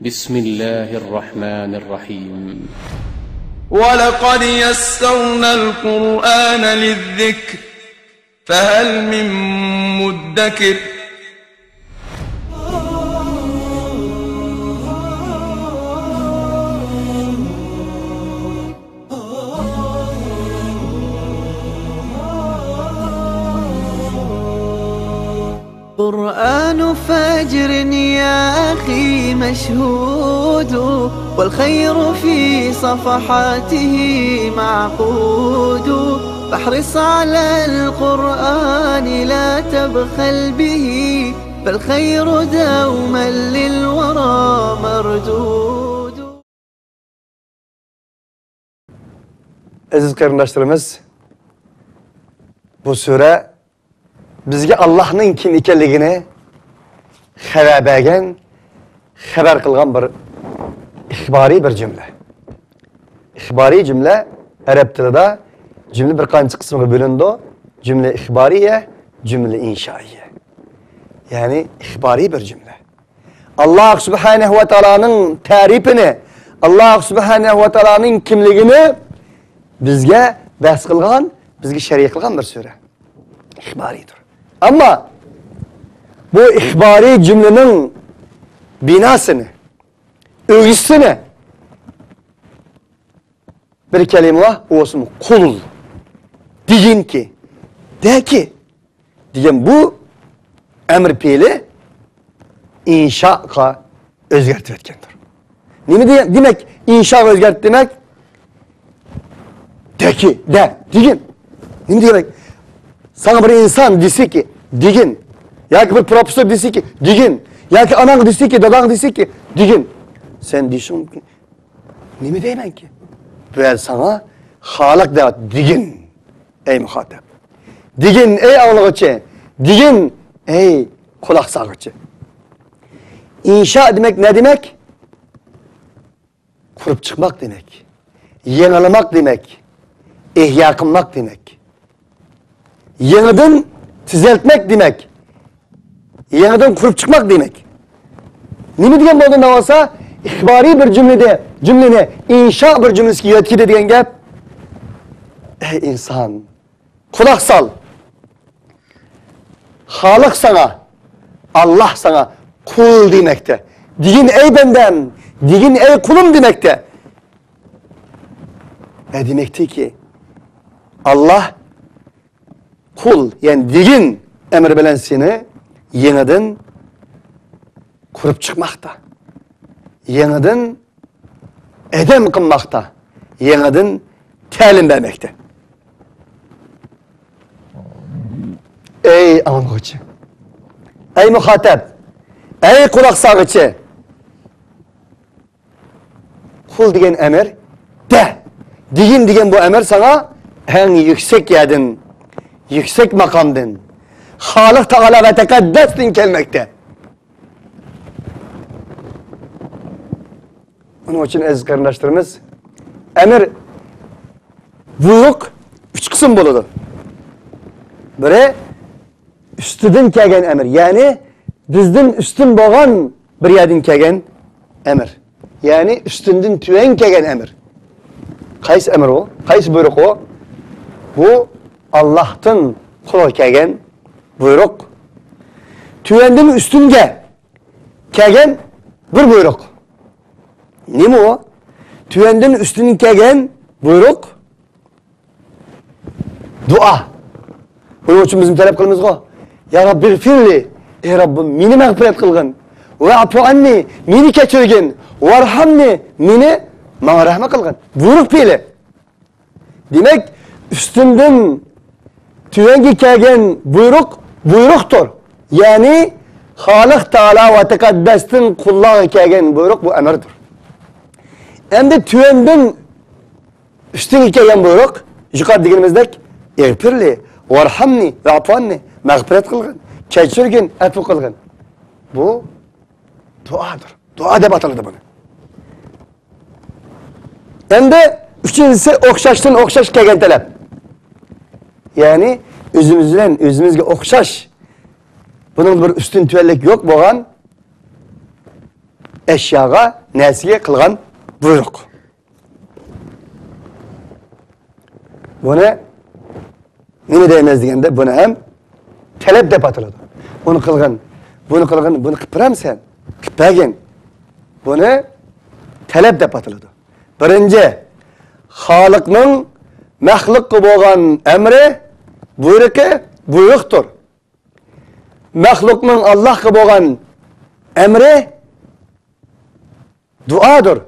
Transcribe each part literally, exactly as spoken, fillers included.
بسم الله الرحمن الرحيم. ولقد يسرنا القرآن للذكر فهل من مدكر. قرآن فجر يا أخي مشهود، والخير في صفحاته معقود، فاحرص على القرآن لا تبخل به، فالخير دوما للورى مردود. ئەزىز قېرىنداشلىرىمىز، بۇ سۈرە بىزگە ئاللاھنىڭ كىم ئىكەنلىكىنى خەۋەر بەرگەن، خەۋەر قىلغان بىر ئىخبارىي بىر جۈملە. ئىخبارىي جۈملە ئەرەب تىلىدا جۈملە بىر قانچە قىسىمغا بۆلۈنىدۇ. جۈملە ئىخبارىيە، جۈملە ئىنشائىيە. يەنى ئىخبارىي بىر جۈملە. ئاللاھ سۇبھانەھۇ ۋە تائالانىڭ تەرىپىنى، ئاللاھ سۇبھانەھۇ ۋە تائالانىڭ كىملىكىنى بىزگە بەس قىلغان، بىزگە شەرھ قىلغان بىر سۈرە. ئىخبارىيدۇر. ئەمما بۇ ئىخبارىي جۈملىنىڭ بىناسىنى، ئۆگزىسىنى بىر كەلىمە بار، ئۇ بولسىمۇ قۇل. دېگىنكى، دەكى دېگەن بۇ ئەمر پېئىلى ئىنشاغا ئۆزگەرتىۋەتكەندۇر. نېمە دېگەن؟ دېمەك، ئىنشاغا ئۆزگەرت دېمەك، دەكى، دە، دېگىن. نېمە دېمەك؟ ساڭا بىر ئىنسان دېسىكى، دېگىن. ياكى بىر پروفېسسور دېسىكى، دېگىن. ياكى ئاناڭ دېسىكى، داداڭ دېسىكى، دېگىن. سەن دېيىشىڭ مۇمكىن. نېمە دەيمەنكى؟ بۇ يەردە ساڭا خالىق دەۋاتىدۇ، دېگىن، ئەي مۇخاتەب. دېگىن، ئەي ئاڭلىغۇچى. دېگىن، ئەي قۇلاق سالغۇچى. ئىنشا دېمەك نە دېمەك؟ قۇرۇپ چىقماق دېمەك. يېڭىلىماق دېمەك. ئىھيا قىلماق دېمەك. يېڭىدىن تۈزەلتمەك دېمەك. يېڭىدىن قۇرۇپ چىقماق دېمەك. نېمە دېگەن بولدى ماۋۇسا؟ ئىخبارىي بىر جۈملىدە، جۈملىنى ئىنشا بىر جۈملىسىگە يۆتكىدى دېگەن گەپ. ئەي ئىنسان، قۇلاق سال. خالىق ساڭا، ئاللاھ ساڭا قۇل دېمەكتە. دېگىن ئەي بەندەم، دېگىن ئەي قۇلۇم دېمەكتە. ۋە دېمەكتىكى، ئاللاھ قۇل، يەنى دېگىن ئەمرى بىلەن سېنى يېڭىدىن قۇرۇپ چىقماقتا، يېڭىدىن ئادەم قىلماقتا، يېڭىدىن تەلىم بەرمەكتە. ئەي ئاڭلىغۇچى، ئەي مۇخاتەب، ئەي قۇلاق سالغۇچى، قۇل دېگەن ئەمىر، دە، دېگىن دېگەن بۇ ئەمىر ساڭا ئەڭ يۈكسەك يەردىن، يۈكسەك ماقامدىن، خالىق تائالا ۋە تەقەددەستىن كەلمەكتە. ئۇنىڭ ئۈچۈن ئەزىز قېرىنداشلىرىمىز، ئەمىر، بۇيرۇق ئۈچ قىسىم بولىدۇ. بىرى، ئۈستىدىن كەلگەن ئەمىر، يەنى بىزدىن ئۈستۈن بولغان بىر يەردىن كەلگەن ئەمىر، يەنى ئۈستۈندىن تۆۋەن كەلگەن ئەمىر. قايسى ئەمىر ئۇ؟ قايسى بۇيرۇق ئۇ؟ بۇ ئاللاھتىن قۇلغا كەلگەن بۇيرۇق. تۆۋەندىن ئۈستۈنگە كەلگەن بىر بۇيرۇق. نېمە ئۇ؟ تۆۋەندىن ئۈستۈنگە كەلگەن بۇيرۇق. دۇئا. بۇنىڭ ئۈچۈن بىز نېمە تەلەپ قىلىمىزغۇ؟ يا رەببىغفىرلى، ئەي رەببىم، مېنى مەغپىرەت قىلغىن. ۋەئفۇ ئەننى، مېنى كەچۈرگىن. ۋەرھەمنى، مېنى، ماڭا رەھمەت قىلغىن. بۇيرۇق پېئىلى. دېمەك، ئۈستۈندىن تۆۋەنگە كەلگەن بۇيرۇق بۇيرۇقتۇر. يەنى خالىق تائالا ۋە تەقەددەستىن قۇللارغا كەلگەن بۇيرۇق بۇ ئەمىردۇر. ئەمدى تۆۋەندىن ئۈستۈنگە كەلگەن بۇيرۇق، يۇقىرىدا دېگىنىمىزدەك، ئىغفىرلى، ۋەرھەمنى، ۋەئفۇ ئەننى، مەغپىرەت قىلغىن، كەچۈرگىن، ئەپۇ قىلغىن. بۇ دۇئادۇر. دۇئا دەپ ئاتىلىدۇ بۇنى. ئەمدى ئۈچىنچىسى، ئوخشاشتىن ئوخشاش كەلگەن تەلەپ. يەنى ئۆزىمىز بىلەن ئۆزىمىزگە ئوخشاش، بۇنىڭ بىر ئۈستۈن تۆۋەنلىك يوق بولغان ئەشياغا، نەرسىگە قىلغان بۇيرۇق. بۇنى نېمە دەيمىز دېگەندە، بۇنى ھەم تەلەپ دەپ ئاتىلىدۇ. ئۇنى قىلغىن، بۇنى قىلغىن، بۇنى قىلىپ بېرەمسەن؟ قىلىپ بەرگىن. بۇنى تەلەپ دەپ ئاتىلىدۇ. بىرىنچى، خالىقنىڭ مەخلۇققا بولغان ئەمرى، بۇيرۇقى، بۇيرۇقتۇر. مەخلۇقنىڭ ئاللاھقا بولغان ئەمرى دۇئادۇر.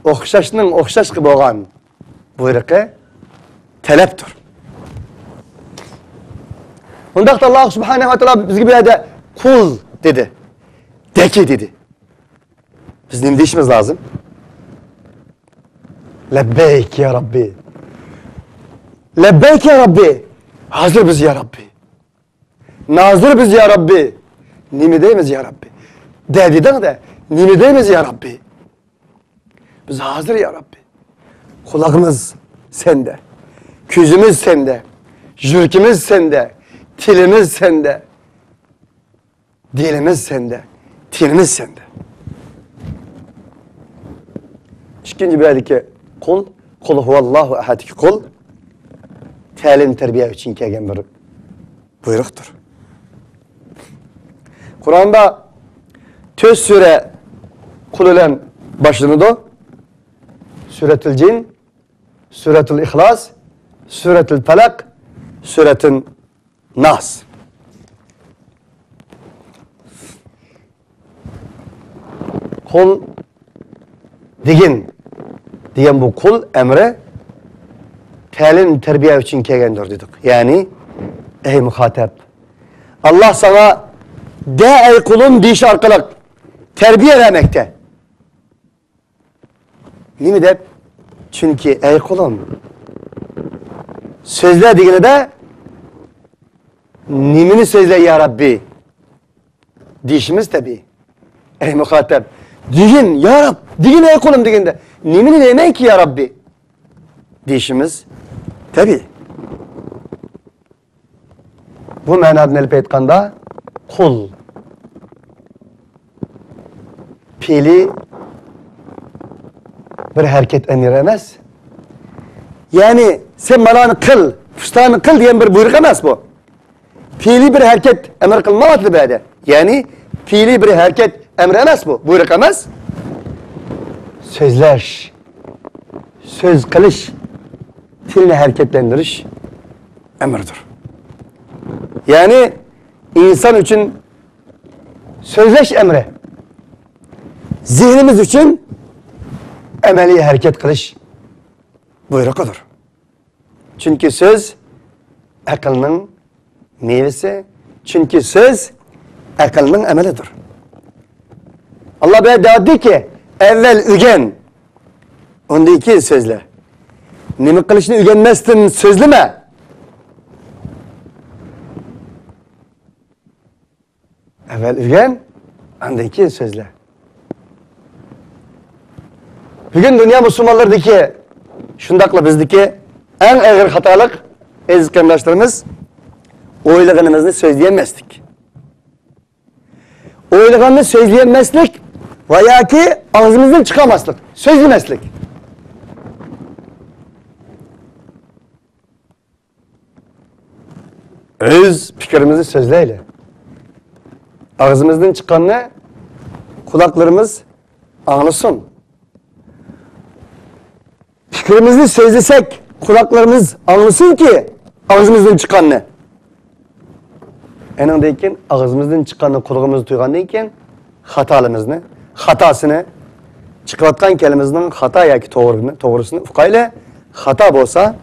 ئوخشاشنىڭ ئوخشاشقا بولغان بۇيرۇقى تەلەپتۇر. ئۇنداقتا ئاللاھ سۇبھانەھۇ ۋە تائالا بىزگە بۇ يەردە قۇل دېدى، دەكى دېدى. بىز نېمە دېيىشىمىز لازىم؟ لەببەيك يا رەببى. لەببەيك يا رەببى. ھازىر بىز يا رەببى. نازىر بىز يا رەببى. نېمە دەيمىز يا رەببى؟ دە دېدىڭ دە. نېمە دەيمىز يا رەببى؟ بىز ھازىر يا رەببى. قۇلاقىمىز سەندە. كۆزىمىز سەندە. يۈرىكىمىز سەندە. تىلىمىز سەندە. دىلىمىز سەندە، تېنىمىز سەندە. ئىككىنچى بۇ يەردىكى قۇل، قۇل ھۇۋەللاھۇ ئەھەدتىكى قۇل تەلىم تەربىيە ئۈچۈن كەلگەن بىر بۇيرۇقتۇر. قۇرئاندا تۆت سۈرە قۇل بىلەن باشلىنىدۇ. سۈرەتۇل جىن، سۈرەتۇل ئىخلاس، سۈرەتۇل پەلەق، سۈرەتۇن ناس. قۇل دېگىن دېگەن بۇ قۇل ئەمرى تەلىم تەربىيە ئۈچۈن كەلگەندۇر دېدۇق. يەنى، ئەي مۇخاتەب، ئاللاھ ساڭا دە ئەي قۇلۇم دېيىش ئارقىلىق تەربىيە بەرمەكتە. نېمە دەپ؟ چۈنكى، ئەي قۇلۇم، سۆزلە دېگىنىدە، نېمىنى سۆزلەي يا رەببى؟ دېيىشىمىز تەبىئىي. ئەي مۇخاتەب، دېگىن يا رەب، دېگىن ئەي قۇلۇم دېگەندە، نېمىنى دەيمەنكى يا رەببى؟ دېيىشىمىز تەبىئىي. بۇ مەنادىن ئېلىپ ئېيتقاندا، قۇل پېئلى بىر ھەرىكەت ئەمرى ئەمەس. يەنى، سەن مانانى قىل، پۇستانى قىل دېگەن بىر بۇيرۇق ئەمەس بۇ. پېئلى بىر ھەرىكەت ئەمر قىلمايۋاتىدۇ بۇ يەردە. يەنى، پېئلى بىر ھەرىكەت ئەمرى ئەمەس بۇ، بۇيرۇق ئەمەس. سۆزلەش، سۆز قىلىش، تىلنى ھەرىكەتلەندۈرۈش ئەمرىدۇر. يەنى ئىنسان ئۈچۈن سۆزلەش ئەمرى، زېھنىمىز ئۈچۈن ئەمەلىي ھەرىكەت قىلىش بۇيرۇقىدۇر. چۈنكى سۆز ئەقىلنىڭ مېۋىسى، چۈنكى سۆز ئەقىلنىڭ ئەمىلىدۇر. ئاللاھ بۇ يەردە دەۋاتىدۇكى، ئەۋۋەل ئۆگەن، ئۇندىن كېيىن سۆزلە. نېمە قىلىشنى ئۆگەنمەستىن سۆزلىمە. ئەۋۋەل ئۆگەن، ئاندىن كېيىن سۆزلە. بۈگۈن دۇنيا مۇسۇلمانلىرىدىكى، شۇنداقلا بىزدىكى ئەڭ ئېغىر خاتالىق، ئەزىز قېرىنداشلىرىمىز، ئويلىغىنىمىزنى سۆزلىيەلمەسلىك. ئويلىغاننى سۆزلىيەلمەسلىك ۋە ياكى ئاغزىمىزدىن چىقارماسلىق، سۆزلىمەسلىك. ئۆز پىكرىمىزنى سۆزلەيلى. ئاغزىمىزدىن چىققاننى قۇلاقلىرىمىز ئاڭلىسۇن. پىكرىمىزنى سۆزلىسەك، قۇلاقلىرىمىز ئاڭلىسۇنكى، ئاغزىمىزدىن چىققاننى. ئېنىڭدىن كېيىن ئاغزىمىزدىن چىققاننى قۇلىقىمىز تۇيغاندىن كېيىن خاتالىرىمىزنى، خاتاسىنى، چىقىۋاتقان كەلىمىمىزنىڭ خاتا ياكى توغرىنى، توغرىسىنى ئۇقايلى. خاتا بولسا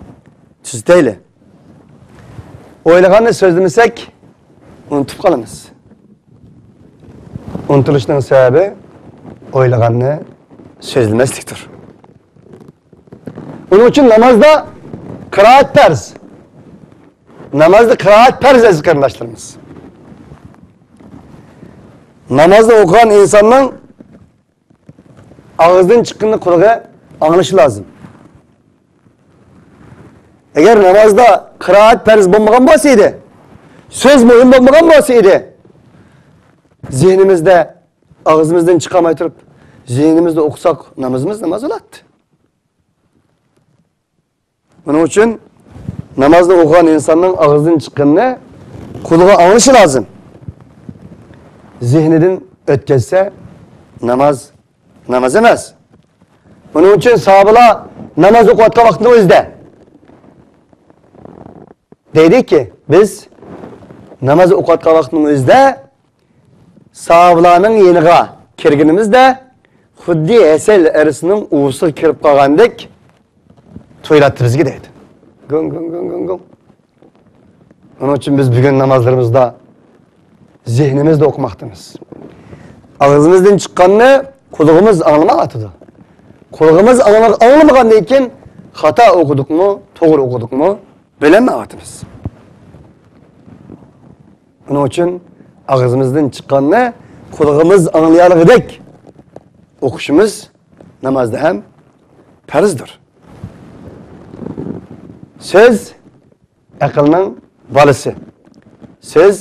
تۈزىتەيلى. ئويلىغاننى سۆزلىمىسەك، ئۇنتۇپ قالىمىز. ئۇنتۇلۇشنىڭ سەۋەبى ئويلىغاننى سۆزلىمەسلىكتۇر. ئۇنىڭ ئۈچۈن نامازدا قىرائەت پەرز. نامازدا قىرائەت پەرز، ئەزىز قېرىنداشلىرىمىز. نامازدا ئوقۇغان ئىنساننىڭ ئاغزىدىن چىققىنىنى قۇلىقى ئاڭلىشى لازىم. ئەگەر نامازدا قىرائەت پەرز بولمىغان بولسا ئىدى، سۆز مۇھىم بولمىغان بولسا ئىدى، زېھنىمىزدە ئاغزىمىزدىن چىقارماي تۇرۇپ، زېھنىمىزدە ئوقۇساق، نامىزىمىز ناماز بولاتتى. بۇنىڭ ئۈچۈن نامازنى ئوقۇغان ئىنساننىڭ ئاغزىدىن چىققىنىنى قۇلىقى ئاڭلىشى لازىم. زېھنىدىن ئۆتكەزسە، ناماز ناماز ئەمەس. بۇنىڭ ئۈچۈن ساھابىلار ناماز ئوقۇۋاتقان ۋاقىتنىڭ ئۆزىدە دەيدىكى، بىز ناماز ئوقۇۋاتقان ۋاقىتنىڭ ئۆزىدە ساھابىلارنىڭ يېنىغا كىرگىنىمىزدە، خۇددى ھەسەل ئەرسىنىڭ ئۇۋىسىغا كىرىپ قالغاندەك تۇيۇلاتتى بىزگە دەيدۇ. گۇڭ، گۇڭ، گۇڭ، گۇڭ، گۇڭ. ئۇنىڭ ئۈچۈن بىز بۈگۈن نامازلىرىمىزدا زېھنىمىزدە ئوقۇماقتىمىز. ئاغزىمىزدىن چىققاننى قۇلىقىمىز ئاڭلىمايۋاتىدۇ. قۇلىقىمىز ئاڭلا-، ئاڭلىمىغاندىن كېيىن خاتا ئوقۇدۇقمۇ، توغرا ئوقۇدۇقمۇ، بىلەلمەيۋاتىمىز. ئۇنىڭ ئۈچۈن ئاغزىمىزدىن چىققاننى قۇلىقىمىز ئاڭلىيالىغۇدەك ئوقۇشىمىز نامازدا ھەم پەرزدۇر. سۆز ئەقىلنىڭ بالىسى. سۆز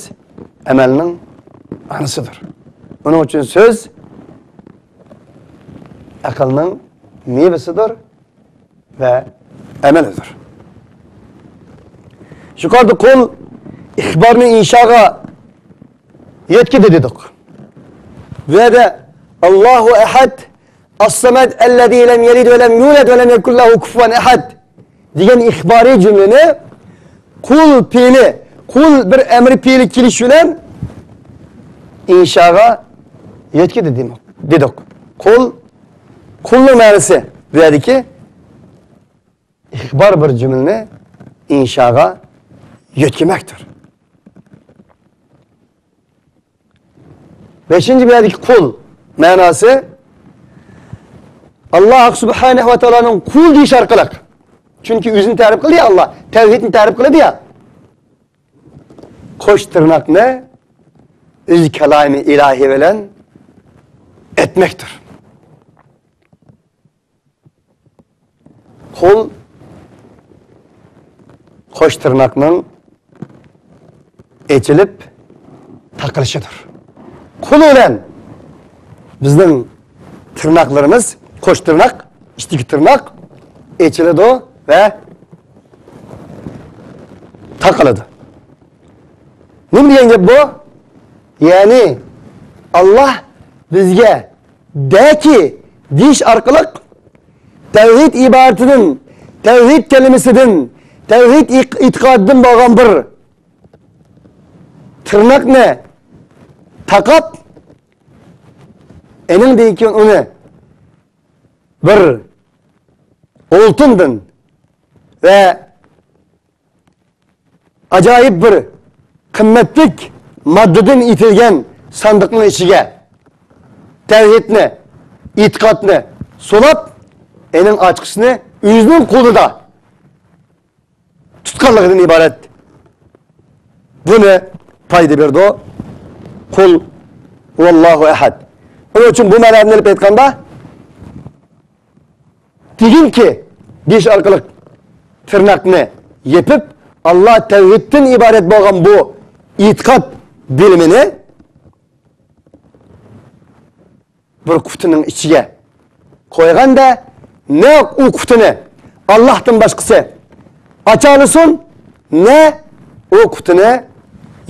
ئەمەلنىڭ ئانىسىدۇر. ئۇنىڭ ئۈچۈن سۆز ئەقىلنىڭ مېۋىسىدۇر ۋە ئەمەلىدۇر. يۇقىرىدا قۇل ئىخبارنى ئىنشاغا يۆتكىدى دېدۇق. بۇ يەردە ئاللاھۇ ئەھەد، ئەسسەمەد، ئەللەزى لەم يەلىد ۋە لەم يۇلەد ۋە لەم يەكۇن لەھۇ كۇفۇۋەن ئەھەد دېگەن ئىخبارىي جۈملىنى قۇل پېئلى، قۇل بىر ئەمر پېئلى كېلىش بىلەن ئىنشاغا يۆتكىدى دېمە-، دېدۇق. قۇل، قۇلنىڭ مەنىسى بۇ يەردىكى ئىخبار بىر جۈملىنى ئىنشاغا يۆتكىمەكتۇر. بەشىنچى بۇ يەردىكى قۇل مەناسى، ئاللاھ سۇبھانەھۇ ۋە تائالانىڭ قۇل دېيىش ئارقىلىق. چۈنكى ئۆزىنى تەرىپ قىلدى يا ئاللاھ، تەۋھىدنى تەرىپ قىلدى يا. قوش تىرناقنى ئۆز كالامى ئىلاھى بىلەن ئېيتماقتۇر. قۇل قوش تىرناقنىڭ ئېچىلىپ تاقىلىشىدۇر. قۇل بىلەن بىزنىڭ تىرناقلىرىمىز، قوش تىرناق، ئىچىدىكى تىرناق ئېچىلىدۇ ۋە تاقىلىدۇ. نېمە دېگەن گەپ بۇ؟ يەنى، ئاللاھ بىزگە دەكى دېيىش ئارقىلىق تەۋھىد ئىبارىتىدىن، تەۋھىد كەلىمىسىدىن، تەۋھىد ئېق-، ئېتىقادىدىن بولغان بىر تىرناقنى تاقاپ، ئېنىڭدىن كېيىن ئۇنى بىر ئولتۇندىن ۋە ئاجايىپ بىر قىممەتلىك ماددىدىن ئېتىلگەن ساندۇقنىڭ ئىچىگە تەۋھىدنى، ئېتىقادنى سولاپ، ئېنىڭ ئاچقۇچىنى ئۆزىنىڭ قولىدا تۇتقانلىقىدىن ئىبارەت. بۇنى پايدا بېرىدۇ. قۇل ھۇۋاللاھۇ ئەھەد. ئۇنىڭ ئۈچۈن بۇ مەنىدىن ئېلىپ ئېيتقاندا، دېگىنكى دېيىش ئارقىلىق تىرناقنى يېپىپ، ئاللاھ تەۋھىدتىن ئىبارەت بولغان بۇ ئېتىقاد بىلىمىنى بىر قۇتىنىڭ ئىچىگە قويغاندا، نە ئۇ قۇتىنى ئاللاھتىن باشقىسى ئاچالىسۇن، نە ئۇ قۇتىنى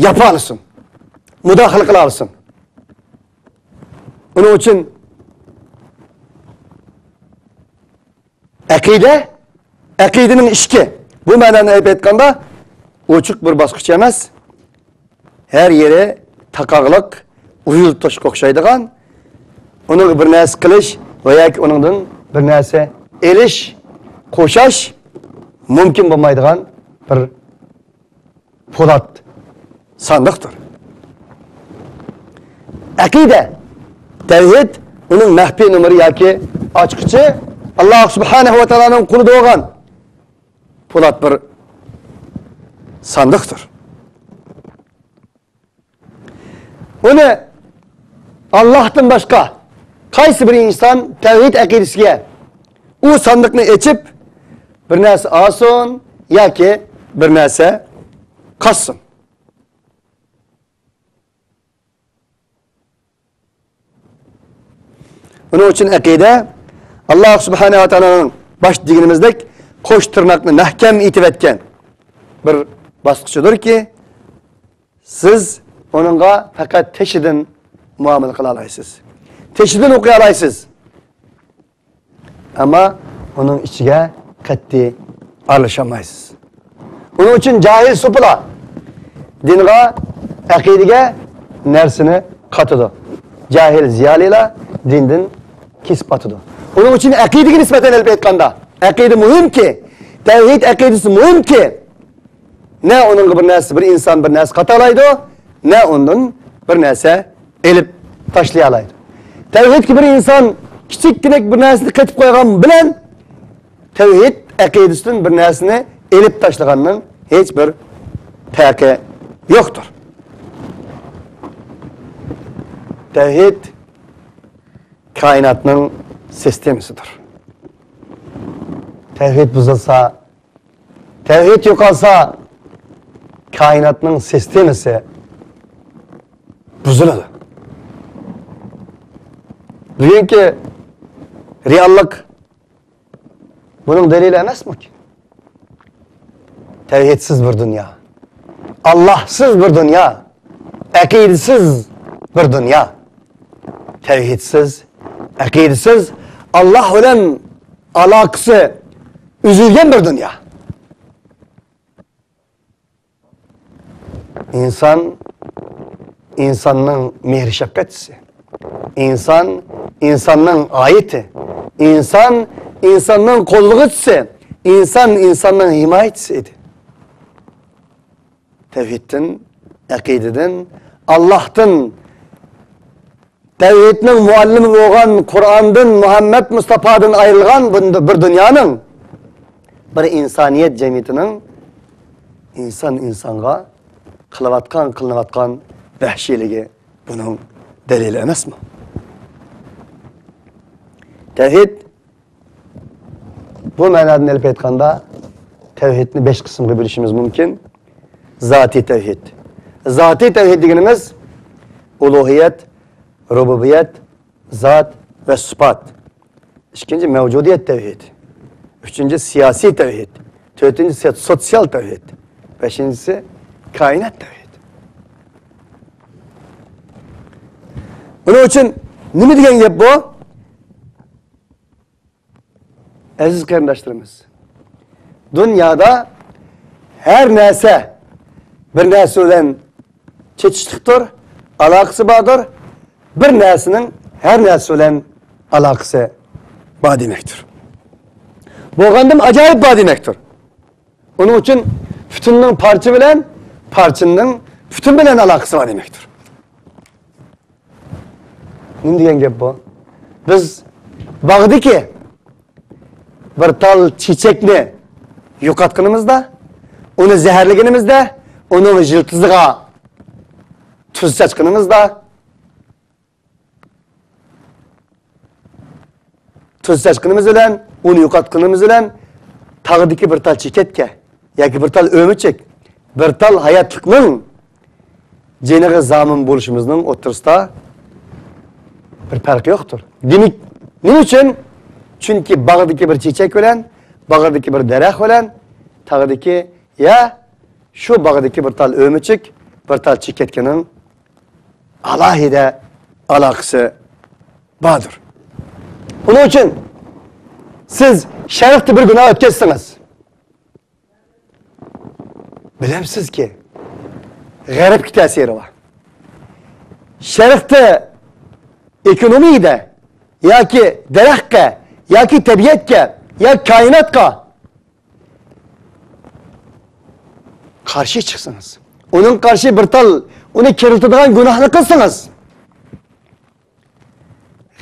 ياپالىسۇن، مۇداخىلە قىلالىسۇن. ئۇنىڭ ئۈچۈن ئەقىدە، ئەقىدىنىڭ ئىشىكى، بۇ مەنىنى ئېلىپ ئېيتقاندا، ئوچۇق بىر باسقۇچ ئەمەس. ھەر يېرى تاقاقلىق، ئۇيۇل توشقا ئوخشايدىغان، ئۇنىڭغا بىر نەرسە قىلىش ۋە ياكى ئۇنىڭدىن بىر نەرسە ئېلىش، قوشاش مۇمكىن بولمايدىغان بىر پولات ساندۇقتۇر. ئەقىدە، تەۋھىد، ئۇنىڭ مەخپىي نومۇرى ياكى ئاچقۇچى ئاللاھ سۇبھانەھۇ ۋە تائالانىڭ قولىدا بولغان پولات بىر ساندۇقتۇر. ئۇنى ئاللاھتىن باشقا قايسى بىر ئىنسان تەۋھىد ئەقىدىسىگە ئۇ ساندۇقنى ئېچىپ، بىر نەرسە ئالسۇن ياكى بىر نەرسە قاچسۇن. بۇنىڭ ئۈچۈن ئەقىدە ئاللا سۇبھانەھۇ ۋە تائالانىڭ باش دېگىنىمىزدەك قوش تىرناقنى مەھكەم ئېتىۋەتكەن بىر باسقۇچىدۇركى، سىز ئۇنىڭغا پەقەت تېشىدىن مۇئامىلە قىلالايسىز. تېشىدىن ئوقۇيالايسىز. ئەمما ئۇنىڭ ئىچىگە قەتئىي ئارىلىشالمايسىز. ئۇنىڭ ئۈچۈن جاھىل سوپىلار دىنغا، ئەقىدىگە نەرسىنى قاتىدۇ. جاھىل زىيالىيلار دىندىن كېسىپ ئاتىدۇ. ئۇنىڭ ئۈچۈن ئەقىدىگە نىسبەتەن ئېلىپ ئېيتقاندا، ئەقىدە مۇھىمكى، تەۋھىد ئەقىدىسى مۇھىمكى، نە ئۇنىڭغا بىر نەرسە، بىر ئىنسان بىر نەرسە قاتالايدۇ، نە ئۇندىن بىر نەرسە ئېلىپ تاشلىيالايدۇ. تەۋھىدكە بىر ئىنسان كىچىككىنە بىر نەرسىنى قېتىپ قويغان بىلەن، تەۋھىد ئەقىدىسىدىن بىر نەرسىنى ئېلىپ تاشلىغاننىڭ ھېچ بىر پەرقى يوقتۇر. تەۋھىد كائىناتنىڭ سىستېمىسىدۇر. تەۋھىد بۇزۇلسا، تەۋھىد يوقالسا، كائىناتنىڭ سىستېمىسى بۇزۇلىدۇ. بۈگۈنكى رېئاللىق بۇنىڭ دەلىلى ئەمەسمۇ؟ تەۋھىدسىز بىر دۇنيا، ئاللاھسىز بىر دۇنيا، ئەقىدىسىز بىر دۇنيا. تەۋھىدسىز، ئەقىدىسىز، ئاللاھ بىلەن ئالاقىسى ئۈزۈلگەن بىر دۇنيا. ئىنسان ئىنساننىڭ مېھرى شەپقەتچىسى. ئىنسان ئىنساننىڭ ئايىتى. ئىنسان ئىنساننىڭ قوللىغۇچىسى. ئىنسان ئىنساننىڭ ھىمايىچىسى ئىدى. تەۋھىدتىن، ئەقىدىدىن، ئاللاھتىن، تەۋھىدنىڭ مۇئەللىمى بولغان قۇرئاندىن، مۇھەممەد مۇستاپادىن ئايرىلغان بۇ، بىر دۇنيانىڭ، بىر ئىنسانىيەت جەمئىيىتىنىڭ ئىنسان ئىنسانغا قىلىۋاتقان، قىلىنىۋاتقان ۋەھشىيلىكى بۇنىڭ دەلىلى ئەمەسمۇ؟ تەۋھىد بۇ مەنادىن ئېلىپ ئېيتقاندا، تەۋھىدنى بەش قىسىمغا بۆلۈشىمىز مۇمكىن. زاتىي تەۋھىد. زاتىي تەۋھىد دېگىنىمىز ئۇلۇھىيەت، رۇبۇبىيەت، زات ۋە سۈپات. ئىككىنچى، مەۋجۇدىيەت تەۋھىد. ئۈچىنچى، سىياسىي تەۋھىد. تۆتىنچىسى، سوتسىيال تەۋھىد. بەشىنچىسى، كائىنات تەۋھىد. ئۇنىڭ ئۈچۈن نېمە دېگەن گەپ بۇ؟ ئەزىز قېرىنداشلىرىمىز، دۇنيادا ھەر نەرسە بىر نەرسە بىلەن چېتىشلىقتۇر، ئالاقىسى باردۇر. بىر نەرسىنىڭ ھەر نەرسە بىلەن ئالاقىسى بار دېمەكتۇر. بولغاندىمۇ ئاجايىپ بار دېمەكتۇر. ئۇنىڭ ئۈچۈن پۈتۈننىڭ پارچە بىلەن، پارچىنىڭ پۈتۈن بىلەن ئالاقىسى بار دېمەكتۇر. نېمە دېگەن گەپ بۇ؟ بىز باغدىكى بىر تال چېچەكنى يوقاتقىنىمىزدا، ئۇنى زەھەرلىگىنىمىزدە، ئۇنىڭ يىلتىزىغا تۇز چاچقىنىمىزدا، تۇز چاچقىنىمىز بىلەن، ئۇنى يوقاتقىنىمىز بىلەن تاغدىكى بىر تال چېكەتكە ياكى بىر تال ئۆمۈچۈك، بىر تال ھاياتلىقنىڭ جېنىغا زامىن بولۇشىمىزنىڭ ئوتتۇرىسىدا بىر پەرق يوقتۇر. دېمەك، نېمە ئۈچۈن؟ چۈنكى باغدىكى بىر چېچەك بىلەن، باغدىكى بىر دەرەخ بىلەن تاغدىكى يا شۇ باغدىكى بىر تال ئۆمۈچۈك، بىر تال چېكەتكىنىڭ ئالاھىدە ئالاقىسى باردۇر. ئۇنىڭ ئۈچۈن سىز شەرقتە بىر گۇناھ ئۆتكەزسىڭىز، بىلەمسىزكى، غەربكە تەسىرى بار. شەرقتە ئېكونومىيىدە ياكى دەرەخكە، ياكى تەبىئەتكە، ياكى كائىناتقا قارشى چىقسىڭىز، ئۇنىڭ قارشى بىر تال ئۇنى كىرىلتىدىغان گۇناھنى قىلسىڭىز،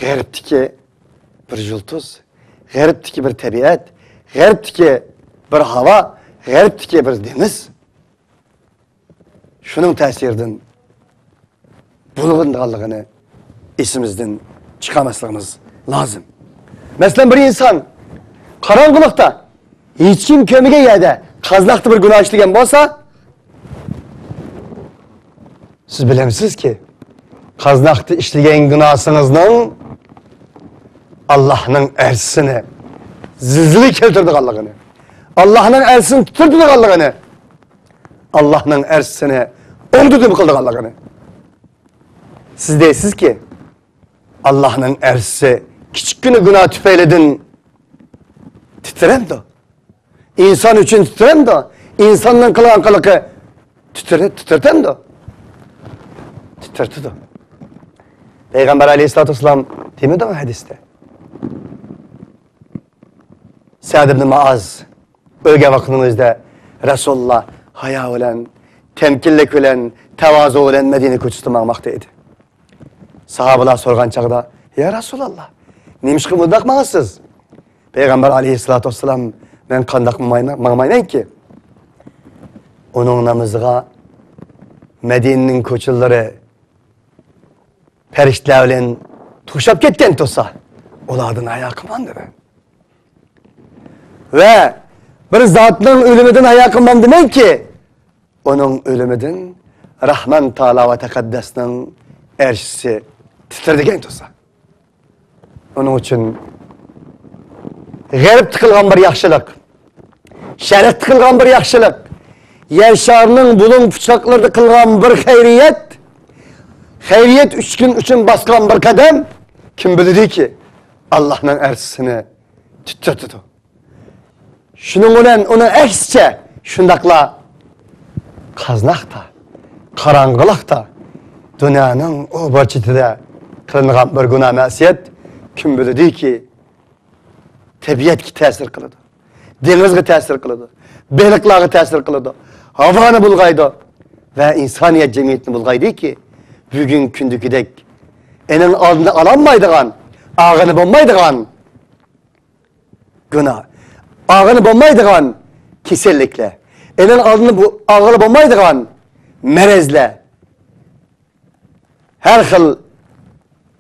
غەربتىكى بىر يۇلتۇز، غەربتىكى بىر تەبىئەت، غەربتىكى بىر ھاۋا، غەربتىكى بىر دېڭىز، شۇنىڭ تەسىرىدىن بۇلغىنىدىغانلىقىنى ئېسىمىزدىن چىقارماسلىقىمىز لازىم. مەسىلەن، بىر ئىنسان قاراڭغۇلۇقتا، ھېچكىم كۆرمىگەن يەردە قازناقتا بىر گۇناھ ئىشلىگەن بولسا، سىز بىلەمسىزكى، قازناقتا ئىشلىگەن گۇناھىڭىزنىڭ ئاللاھنىڭ ئەرشىسىنى زىلزىلە كەلتۈرىدىغانلىقىنى، ئاللاھنىڭ ئەرشىسىنى تىترىتىدىغانلىقىنى، ئاللاھنىڭ ئەرشىسىنى ئوڭدىدىن قىلىدىغانلىقىنى. سىز دەيسىزكى، ئاللاھنىڭ ئەرشىسى كىچىككىنە گۇناھ تۈپەيلىدىن تىترەمدۇ؟ ئىنسان ئۈچۈن تىترەمدۇ؟ ئىنساننىڭ قىلغان قىلىقى تىترە-، تىترىتەمدۇ؟ تىترىتىدۇ. پەيغەمبەر ئەلەيھىسسالاتۇ ۋەسسالام دېمىدىمۇ ھەدىستە؟ سەئد ئىبنى مۇئاز ئۆلگەن ۋاقتىنىڭ ئۆزىدە رەسۇلۇللا ھايا بىلەن، تەمكىنلىك بىلەن، تەۋازۇ بىلەن مەدىنە كوچىسىدا ماڭماقتا ئىدى. ساھابىلار سورىغان چاغدا، يا رەسۇلاللا، نېمىشقا بۇنداق ماڭىسىز؟ پەيغەمبەر ئەلەيھىسسالاتۇ ۋەسسالام، مەن قانداق ماڭمايمەن، ماڭمايمەنكى؟ ئۇنىڭ نامىزىغا مەدىنىنىڭ كوچىلىرى پەرىشتىلەر بىلەن توشاپ كەتكەن تۇرسا، ئۇلاردىن ھايا قىلمامدىمەن؟ ۋە بىر زاتنىڭ ئۆلۈمىدىن ھايا قىلمامدىمەنكى، ئۇنىڭ ئۆلۈمىدىن راھمان تائالا ۋە تەقەددەسنىڭ ئەرشىسى تىترىدىگەن تۇرسا. ئۇنىڭ ئۈچۈن غەربتە قىلغان بىر ياخشىلىق، شەرقتە قىلغان بىر ياخشىلىق، يەر شارىنىڭ بۇلۇڭ پۇچاقلىرىدا قىلغان بىر خەيرىيەت، خەيرىيەت ئۈچ كۈن ئۈچۈن باسقان بىر قەدەم، كىم بىلىدۇكى، ئاللاھنىڭ ئەرشىسىنى تىترىتىدۇ. شۇنىڭ بىلەن ئۇنىڭ ئەكسىچە، شۇنداقلا قازناقتا، قاراڭغۇلۇقتا، دۇنيانىڭ ئۇ بۇرچىتىدە قىلىنغان بىر گۇناھ مەسىيەت، كىم بىلىدۇكى، تەبىئەتكە تەسىر قىلىدۇ، دېڭىزغا تەسىر قىلىدۇ، بېلىقلارغا تەسىر قىلىدۇ، ھاۋانى بۇلغايدۇ ۋە ئىنسانىيەت جەمئىيىتىنى بۇلغايدۇكى، بۈگۈنكى كۈندىكىدەك ئېنىڭ ئالدىنى ئالالمايدىغان، ئاغىنە بولمايدىغان گۇناھ، ئاغىنە بولمايدىغان كېسەللىكلەر، ئېنىڭ ئالدىنى بۇ-، ئالغىلى بولمايدىغان مەرەزلەر، ھەر خىل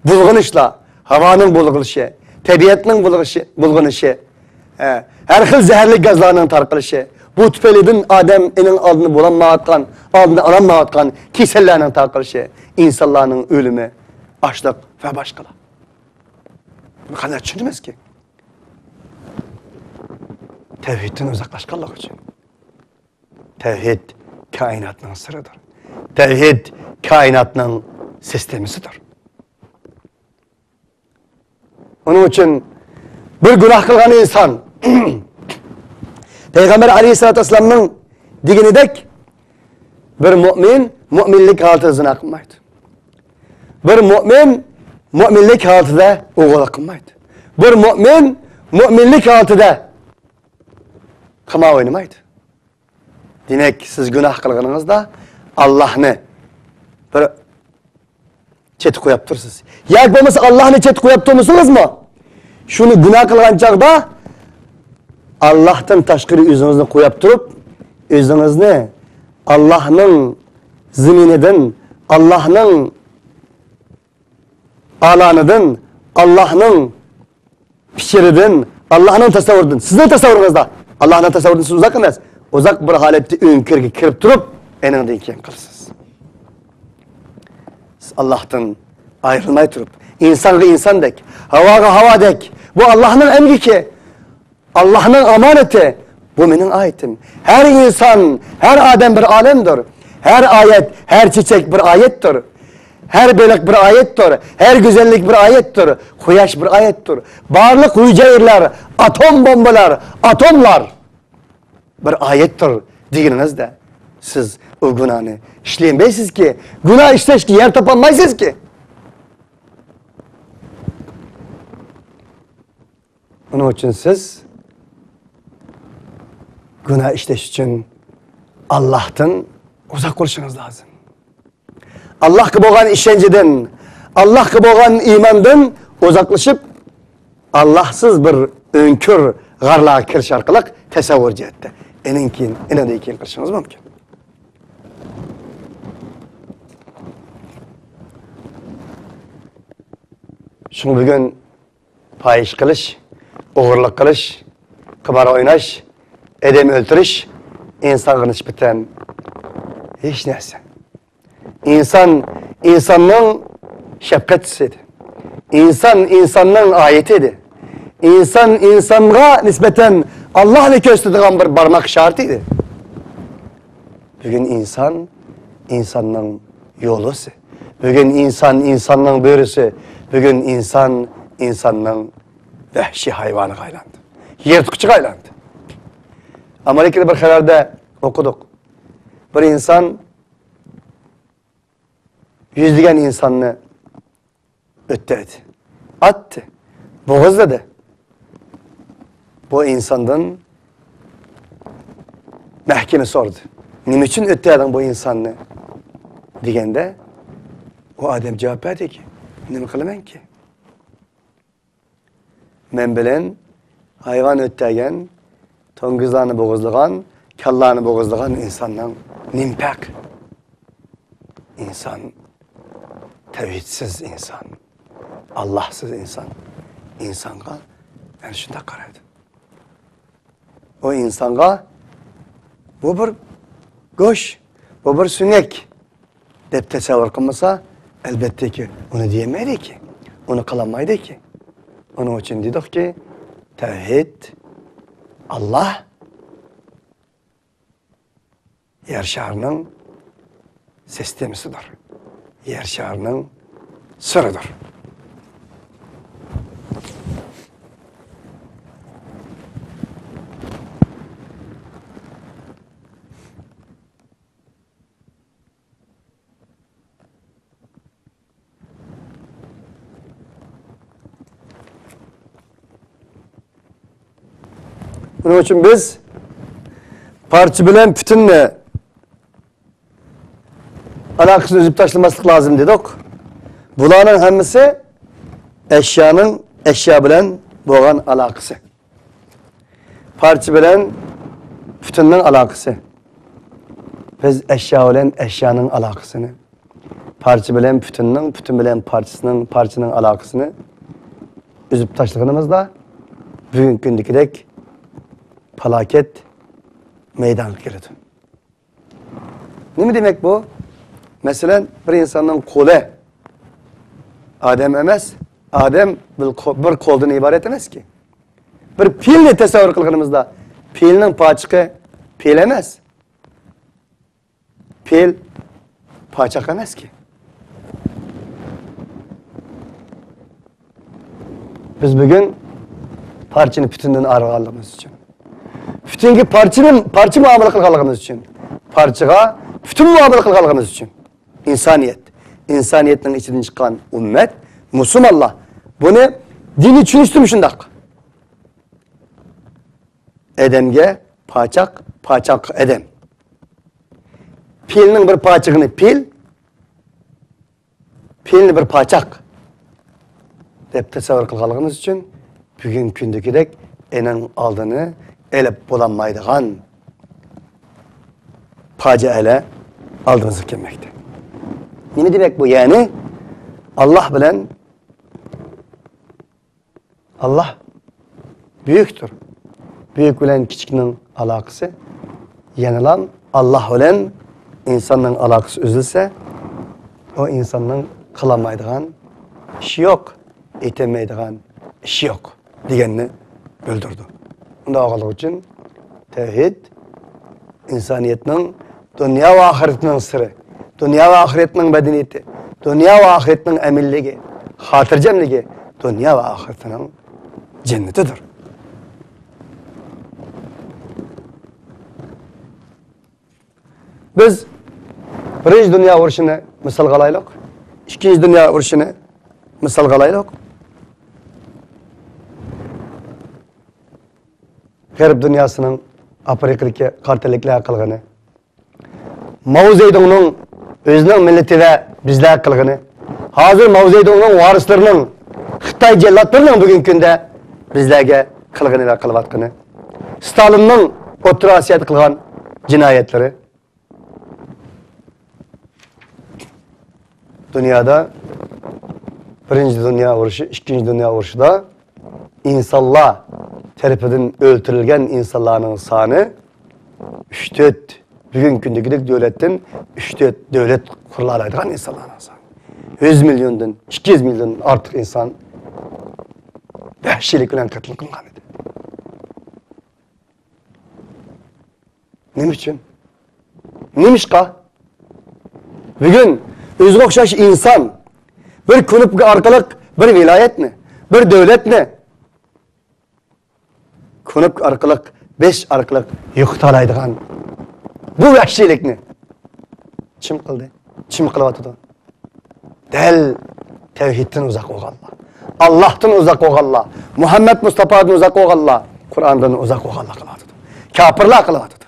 بۇلغىنىشلار، ھاۋانىڭ بۇلغىنىشى، تەبىئەتنىڭ بۇلغىشى-، بۇلغىنىشى، ھە، ھەر خىل زەھەرلىك گازلارنىڭ تارقىلىشى، بۇ تۈپەيلىدىن ئادەم ئېنىڭ ئالدىنى بولالمايۋاتقان، ئالدىنى ئالالمايۋاتقان كېسەللەرنىڭ تارقىلىشى، ئىنسانلارنىڭ ئۆلۈمى، ئاچلىق ۋە باشقىلار. بۇنى قانداق چۈشىنىمىزكى؟ تەۋھىدتىن ئۇزاقلاشقانلىقى ئۈچۈن. تەۋھىد كائىناتنىڭ سىرىدۇر. تەۋھىد كائىناتنىڭ سىستېمىسىدۇر. ئۇنىڭ ئۈچۈن بىر گۇناھ قىلغان ئىنسان، پەيغەمبەر ئەلەيھىسسالاتۇ ۋەسسالامنىڭ دېگىنىدەك، بىر مۆمىن مۆمىنلىك ھالىتىدە زىنا قىلمايدۇ. بىر مۆمىن مۆمىنلىك ھالىتىدە ئوغرىلىق قىلمايدۇ. بىر مۆمىن مۆمىنلىك ھالىتىدە قىمار ئوينىمايدۇ. دېمەك، سىز گۇناھ قىلغىنىڭىزدا ئاللاھنى بىر چەتكە قويۇپ تۇرسىز. ياكى بولمىسا ئاللاھنى چەتكە قويۇپ تۇرمىسىڭىزمۇ، شۇنى گۇناھ قىلغان چاغدا ئاللاھتىن تاشقىرى ئۆزىڭىزنى قويۇپ تۇرۇپ، ئۆزىڭىزنى ئاللاھنىڭ زېمىنىدىن، ئاللاھنىڭ ئالانىدىن، ئاللاھنىڭ پىكرىدىن، ئاللاھنىڭ تەسەۋۋۇرىدىن، سىزنىڭ تەسەۋۋۇرىڭىزدا، ئاللاھنىڭ تەسەۋۋۇرىدىن سىز ئۇزاق ئەمەس، ئۇزاق بىر ھالەتتە ئۆڭكۈرگە كىرىپ تۇرۇپ، ئېنىڭدىن كېيىن قىلىسىز. سىز ئاللاھتىن ئايرىلماي تۇرۇپ، ئىنسانغا ئىنساندەك، ھاۋاغا ھاۋادەك، بۇ ئاللاھنىڭ ئەمگىكى، ئاللاھنىڭ ئامانىتى، بۇ مېنىڭ ئايىتىم. ھەر ئىنسان، ھەر ئادەم بىر ئالەمدۇر. ھەر ئايەت، ھەر چېچەك بىر ئايەتتۇر. ھەر بېلىق بىر ئايەتتۇر. ھەر گۈزەللىك بىر ئايەتتۇر. قۇياش بىر ئايەتتۇر. بارلىق ھۈجەيرىلەر، ئاتوم بومبىلار، ئاتوملار بىر ئايەتتۇر دېگىنىڭىزدە، سىز ئۇ گۇناھنى ئىشلىيەلمەيسىزكى، گۇناھ ئىشلەشكە يەر تاپالمايسىزكى. ئۇنىڭ ئۈچۈن سىز گۇناھ ئىشلەش ئۈچۈن ئاللاھتىن ئۇزاق بولۇشىڭىز لازىم. ئاللاھقا بولغان ئىشەنچىدىن، ئاللاھقا بولغان ئىماندىن ئۇزاقلىشىپ، ئاللاھسىز بىر ئۆڭكۈر غارلارغا كىرىش ئارقىلىق تەسەۋۋۇر جەھەتتە ئېنىڭ كېيىن، ئېنىڭدىن كېيىن قىلىشىڭىز مۇمكىن. شۇڭا بۈگۈن پاھىشە قىلىش، ئوغرىلىق قىلىش، قىمار ئويناش، ئادەم ئۆلتۈرۈش ئىنسانغا نىسبەتەن ھېچ نەرسە. ئىنسان ئىنساننىڭ شەپقەتچىسى ئىدى. ئىنسان ئىنساننىڭ ئايىتى ئىدى. ئىنسان ئىنسانغا نىسبەتەن ئاللاھنى كۆرسىتىدىغان بىر بارماق ئىشارىتى ئىدى. بۈگۈن ئىنسان ئىنساننىڭ يولۋىسى. بۈگۈن ئىنسان ئىنساننىڭ بۆرىسى. بۈگۈن ئىنسان ئىنساننىڭ ۋەھشىي ھايۋانىغا ئايلاندى. يىرتقۇچىغا ئايلاندى. ئامېرىكىدا بىر خەۋەردە ئوقۇدۇق. بىر ئىنسان يۈزلىگەن ئىنساننى ئۆتتەيدى. ئاتتى. بوغۇزلىدى. بۇ ئىنساندىن مەھكىمە سورىدى. «نېمە ئۈچۈن ئۆتتەيدىڭ بۇ ئىنساننى؟» دېگەندە، ئۇ ئادەم جاۋاب بەردىكى، «نېمە قىلىمەنكى؟ مەن بىلەن ھايۋان ئۆتتەيگەن، توڭگۇزلارنى بوغۇزلىغان، كاللارنى بوغۇزلىغان ئىنساننىڭ نېمە پەرقى؟» ئىنسان تەۋھىدسىز ئىنسان، ئاللاھسىز ئىنسان ئىنسانغا ئەنە شۇنداق قارايدۇ. ئۇ ئىنسانغا بۇ بىر گۆش، بۇ بىر سۆڭەك دەپ تەسەۋۋۇر قىلمىسا، ئەلبەتتىكى، ئۇنى دېيەلمەيدىكى، ئۇنى قىلالمايدىكى. ئۇنىڭ ئۈچۈن دېدۇقكى، تەۋھىد، ئاللاھ يەر شارىنىڭ سىستېمىسىدۇر، يەر شارىنىڭ سىرىدۇر. بۇنىڭ ئۈچۈن بىز پارچە بىلەن پۈتۈننى ئالاقىسىنى ئۈزۈپ تاشلىماسلىق لازىم دېدۇق. بۇلارنىڭ ھەممىسى ئەشيانىڭ ئەشيا بىلەن بولغان ئالاقىسى. پارچە بىلەن پۈتۈننىڭ ئالاقىسى. بىز ئەشيا بىلەن ئەشيانىڭ ئالاقىسىنى، پارچە بىلەن پۈتۈننىڭ، پۈتۈن بىلەن پارچىسىنىڭ، پارچىنىڭ ئالاقىسىنى ئۈزۈپ تاشلىغىنىمىزدا، بۈگۈنكى كۈندىكىدەك پالاكەت مەيدانغا كېلىدۇ. نېمە دېمەك بۇ؟ مەسىلەن، بىر ئىنساننىڭ قولى ئادەم ئەمەس، ئادەم بىر قو-، بىر قولدىن ئىبارەت ئەمەسكى. بىر پىلنى تەسەۋۋۇر قىلغىنىمىزدا، پىلنىڭ پاچىقى پىل ئەمەس. پىل پاچاق ئەمەسكى. بىز بۈگۈن پارچىنى پۈتۈندىن ئايرىغانلىقىمىز ئۈچۈن، پۈتۈنگە پارچىنى، پارچە مۇئامىلە قىلغانلىقىمىز ئۈچۈن، پارچىغا پۈتۈن مۇئامىلە قىلغانلىقىمىز ئۈچۈن ئىنسانىيەت، ئىنسانىيەتنىڭ ئىچىدىن چىققان ئۈممەت، مۇسۇلمانلار بۇنى دىنىي چۈشىنىشتىمۇ شۇنداق. ئادەمگە پاچاق، پاچاق ئادەم. پىلنىڭ بىر پاچىقىنى پىل، پىلنى بىر پاچاق دەپ تەسەۋۋۇر قىلغانلىقىمىز ئۈچۈن، بۈگۈنكى كۈندىكىدەك ئېنىڭ ئالدىنى ئېلىپ بولالمايدىغان پاجىئەلەر ئالدىمىزغا كەلمەكتە. نېمە دېمەك بۇ؟ يەنى، ئاللاھ بىلەن ئاللاھ بۈيۈكتۇر. بۈيۈك بىلەن كىچىكنىڭ ئالاقىسى، يەنىلا ئاللاھ بىلەن ئىنساننىڭ ئالاقىسى ئۈزۈلسە، ئۇ ئىنساننىڭ قىلالمايدىغان ئىشى يوق، ئېتەلمەيدىغان ئىشى يوق دېگەننى بىلدۈرىدۇ. ئۇنداق بولغانلىقى ئۈچۈن تەۋھىد ئىنسانىيەتنىڭ دۇنيا ۋە ئاخىرەتنىڭ سىرى، دۇنيا ۋە ئاخىرەتنىڭ مەدەنىيىتى، دۇنيا ۋە ئاخىرەتنىڭ ئەمىنلىكى، خاتىرجەملىكى، دۇنيا ۋە ئاخىرىتىنىڭ جەننىتىدۇر. بىز بىرىنچى دۇنيا ئۇرۇشىنى مىسالغا ئالايلۇق. ئىككىنچى دۇنيا ئۇرۇشىنى مىسالغا ئالايلۇق. غەرب دۇنياسىنىڭ ئافرىقىدىكى قارا تەنلىكلەر قىلغىنى، ماۋ زېدۇڭنىڭ ئۆزىنىڭ مىللىتى ۋە بىزلەر قىلغىنى، ھازىر ماۋ زېدۇڭنىڭ ۋارىسلىرىنىڭ، خىتاي جەللاتلىرىنىڭ بۈگۈنكى كۈندە بىزلەرگە قىلغىنى ۋە قىلىۋاتقىنى، ستالىننىڭ ئوتتۇرا ئاسىيادا قىلغان جىنايەتلىرى. دۇنيادا بىرىنچى دۇنيا ئۇرۇشى، ئىككىنچى دۇنيا ئۇرۇشىدا ئىنسانلار تەرىپىدىن ئۆلتۈرۈلگەن ئىنسانلارنىڭ سانى ئۈچ تۆت، بۈگۈنكى كۈندىكىدەك دۆلەتتىن ئۈچ تۆت دۆلەت قۇرۇلالايدىغان ئىنسانلارنىڭ سانى. يۈز مىليوندىن، ئىككى يۈز مىليوندىن ئارتۇق ئىنسان ۋەھشىيلىك بىلەن قەتل قىلىنغان ئىدى. نېمە ئۈچۈن؟ نېمىشقا؟ بۈگۈن ئۆزىگە ئوخشاش ئىنسان بىر كۇنۇپكا ئارقىلىق بىر ۋىلايەتنى، بىر دۆلەتنى كۇنۇپكا ئارقىلىق، بېسىش ئارقىلىق يوقىتالايدىغان بۇ ۋەھشىيلىكنى چىم قىلدى، چىم قىلىۋاتىدۇ. دەل تەۋھىدتىن ئۇزاق بولغانلار، ئاللاھتىن ئۇزاق بولغانلار، مۇھەممەد مۇستاپادىن ئۇزاق بولغانلار، قۇرئاندىن ئۇزاق بولغانلار قىلىۋاتىدۇ. كاپىرلار قىلىۋاتىدۇ.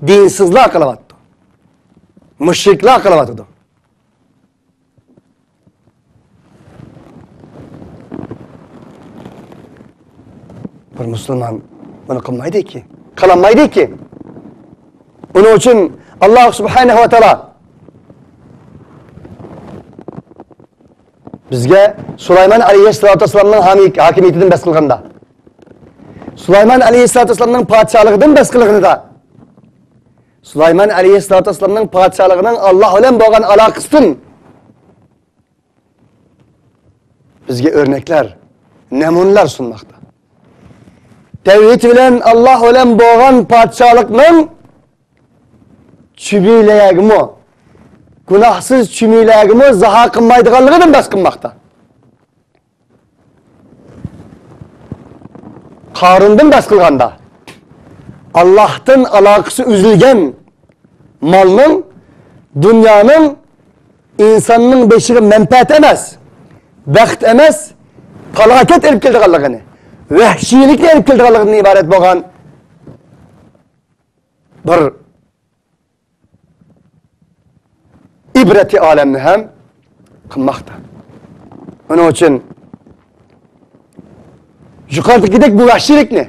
دىنسىزلار قىلىۋاتىدۇ. مۇشرىكلار قىلىۋاتىدۇ. بىر مۇسۇلمان بۇنى قىلمايدىكى، قىلالمايدىكى. ئۇنىڭ ئۈچۈن ئاللاھ سۇبھانەھۇ ۋە تائالا بىزگە سۇلايمان ئەلەيھىسسالاتۇ ۋەسسالامنىڭ ھامىي-، ھاكىمىيىتىدىن بەس قىلغاندا، سۇلايمان ئەلەيھىسسالاتۇ ۋەسسالامنىڭ پادىشاھلىقىدىن بەس قىلغىنىدا، سۇلايمان ئەلەيھىسسالاتۇ ۋەسسالامنىڭ پادىشاھلىقىنىڭ ئاللاھ بىلەن بولغان ئالاقىسىدىن بىزگە ئۆرنەكلەر، نەمۇنىلەر سۇنماقتا. تەۋھىد بىلەن، ئاللاھ بىلەن بولغان پادىشاھلىقنىڭ چۈمۈلىگىمۇ، گۇناھسىز چۈمۈلىگىمۇ زىھا قىلمايدىغانلىقىدىن بەس قىلماقتا. قارۇندىن بەس قىلغاندا، ئاللاھتىن ئالاقىسى ئۈزۈلگەن مالنىڭ، دۇنيانىڭ ئىنساننىڭ بېشىغا مەنپەئەت ئەمەس، بەخت ئەمەس، پالاكەت ئېلىپ كېلىدىغانلىقىنى، ۋەھشىيلىكنى ئېلىپ كېلىدىغانلىقىدىن ئىبارەت بولغان بىر ئىبرەتى ئالەمنى ھەم قىلماقتا. ئۇنىڭ ئۈچۈن يۇقىرىدىكىدەك بۇ ۋەھشىيلىكنى،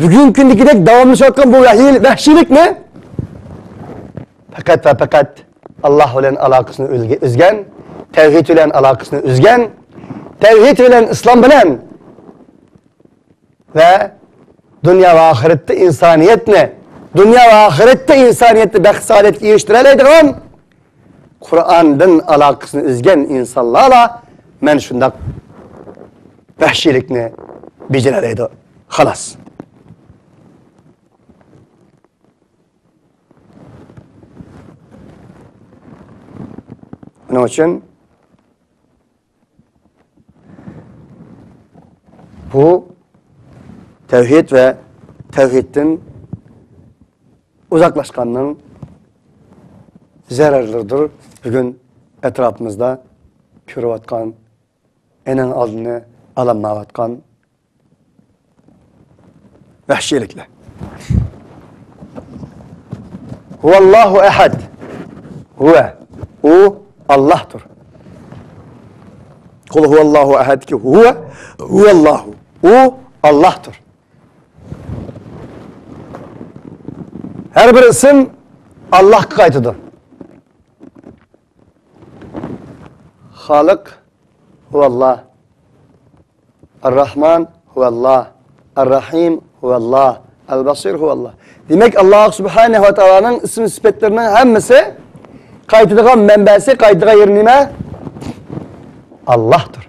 بۈگۈنكى كۈندىكىدەك داۋاملىشىۋاتقان بۇ ۋەھىي-، ۋەھشىيلىكنى پەقەت ۋە پەقەت ئاللاھ بىلەن ئالاقىسىنى ئۈلگە-، ئۈزگەن، تەۋھىد بىلەن ئالاقىسىنى ئۈزگەن، تەۋھىد بىلەن، ئىسلام بىلەن ۋە دۇنيا ۋە ئاخىرەتتە ئىنسانىيەتنى، دۇنيا ۋە ئاخىرەتتە ئىنسانىيەتنى بەخت سائادەتكە ئېرىشتۈرەلەيدىغان قۇرئاندىن ئالاقىسىنى ئۈزگەن ئىنسانلارلا مەن شۇنداق ۋەھشىيلىكنى بېجىرەلەيدۇ. خالاس. ئۇنىڭ ئۈچۈن بۇ تەۋھىد ۋە تەۋھىدتىن ئۇزاقلاشقاننىڭ زەرەرلىرىدۇر بۈگۈن ئەتراپىمىزدا كۆرۈۋاتقان، ئېنىڭ ئالدىنى ئالالمايۋاتقان ۋەھشىيلىكلەر. ھۇۋاللاھۇ ئەھەد. ھۇۋە. ئۇ ئاللاھتۇر. قۇل ھۇۋاللاھۇ ئەھەدكى ھۇۋە. ھۇۋاللاھۇ. ئۇ ئاللاھتۇر. ھەر بىر ئىسىم ئاللاھقا قايتىدۇ. خالىق ھۇۋاللا. ئەرراھمان ھۇۋاللا. ئەرراھىم ھۇۋاللا. ئەلبەسىر ھۇۋاللا. دېمەك، ئاللاھ سۇبھانەھۇ ۋە تائالانىڭ ئىسىم سۈپەتلىرىنىڭ ھەممىسى قايتىدىغان مەنبەسى، قايتىدىغان يېرى نېمە؟ ئاللاھتۇر.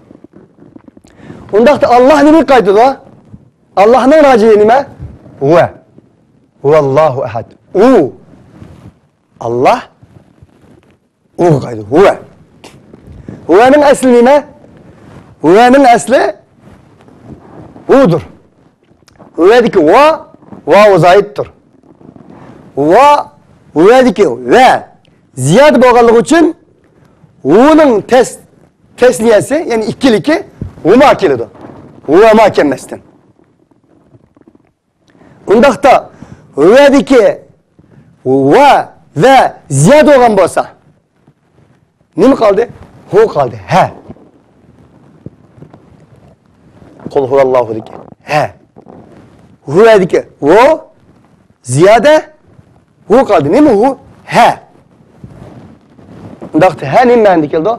ئۇنداقتا ئاللاھ نېمىگە قايتىدۇ؟ ئاللاھنىڭ راجىئى نېمە؟ ھۇۋە. ھۇۋاللاھۇ ئەھەد. ئۇ. ئاللاھ ئۇغا قايتىدۇ. ھۇۋە. ھۇۋەنىڭ ئەسلى نېمە؟ ھۇۋەنىڭ ئەسلى ھۇدۇر. ھۇۋەدىكى ۋا، ۋاۋۇ زايىدتۇر. ۋا، ھۇۋەدىكى ۋە زىيادە بولغانلىقى ئۈچۈن ھۇنىڭ تەس-، تەسنىيەسى، يەنى ئىككىلىكى ھۇما كېلىدۇ. ھۇۋەما كەلمەستىن. ئۇنداقتا ھۇۋەدىكى ۋا ۋە زىيادە بولغان بولسا، نېمە قالدى؟ ھۇ قالدى. ھە. قۇل ھۇۋاللاھۇدىكى ھە. ھۇۋەدىكى ۋۇ زىيادە، ھۇ قالدى. نېمە ھۇ؟ ھە. ئۇنداقتا ھە نېمە مەنىدە كېلىدۇ؟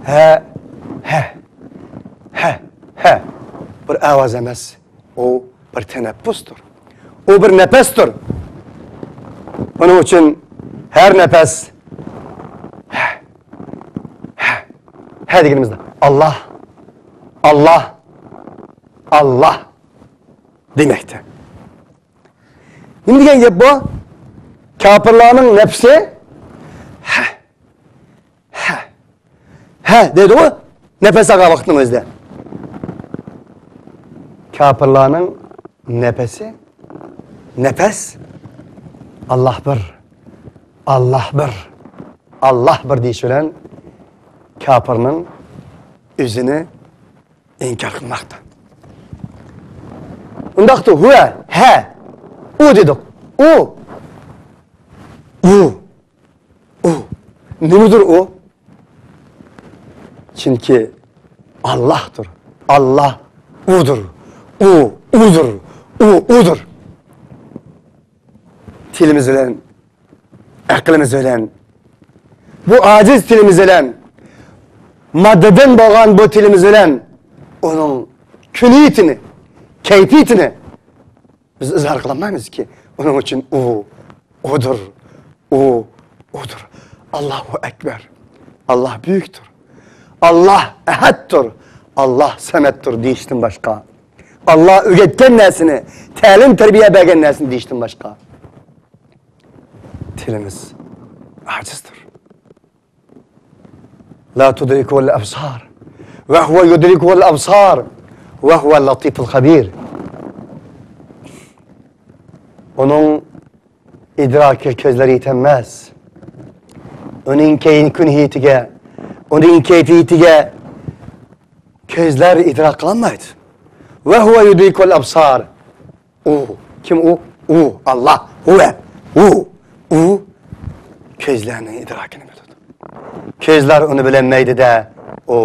ھە، ھە، ھە، ھە. بىر ئاۋاز ئەمەس. ئۇ بىر تەنەپپۇستۇر. ئۇ بىر نەپەستۇر. ئۇنىڭ ئۈچۈن ھەر نەپەس ھە دېگىنىمىزدە، ئاللا، ئاللا، ئاللا دېمەكتە. نېمە دېگەن گەپ بۇ؟ كاپىرلارنىڭ نەپسى ھە، ھە، ھە دەيدىغۇ، نەپەس ئالغان ۋاقىتنىڭ ئۆزىدە. كاپىرلارنىڭ نەپەسى، نەپەس، ئاللا بىر، ئاللا بىر، ئاللا بىر دېيىش بىلەن كاپىرنىڭ ئۆزىنى ئىنكار قىلماقتا. ئۇنداقتا ھۇۋە، ھە، ئۇ دېدۇق. ئۇ، ئۇ، ئۇ. نېمىدۇر ئۇ؟ چۈنكى ئاللاھتۇر. ئاللاھ ئۇدۇر. ئۇ ئۇدۇر. ئۇ ئۇدۇر. تىلىمىز بىلەن، ئەقلىمىز بىلەن، بۇ ئاجىز تىلىمىز بىلەن، ماددىدىن بولغان بۇ تىلىمىز بىلەن ئۇنىڭ كۈنىيىتىنى، كەيپىيىتىنى بىز ئىزھار قىلالمايمىزكى، ئۇنىڭ ئۈچۈن ئۇ، ئۇدۇر، ئۇ، ئۇدۇر. ئاللاھۇ ئەكبەر. ئاللاھ بۈيۈكتۇر. ئاللاھ ئەھەدتۇر. ئاللاھ سەمەدتۇر دېيىشتىن باشقا، ئاللاھ ئۆگەتكەن نەرسىنى، تەلىم-تەربىيە بەرگەن نەرسىنى دېيىشتىن باشقا تىلىمىز ئاجىزدۇر. لا تدركه الأبصار وهو يدرك الأبصار وهو اللطيف الخبير. ئۇنىڭ ئىدراكى كۆزلەر يېتەلمەس. ئۇنىڭ كەينى كۈنىيىتىگە، ئۇنىڭ كەيپىيىتىگە كۆزلەر ئىدراك قىلالمايدۇ. وهو يدرك الأبصار. ئۇ. كىم ئۇ؟ ئۇ. ئاللاھ. ھۇۋە. ئۇ. ئۇ كۆزلەرنىڭ ئىدراكىنى بىلىدۇ. كۆزلەر ئۇنى بىلەلمەيدۇ-دە، ئۇ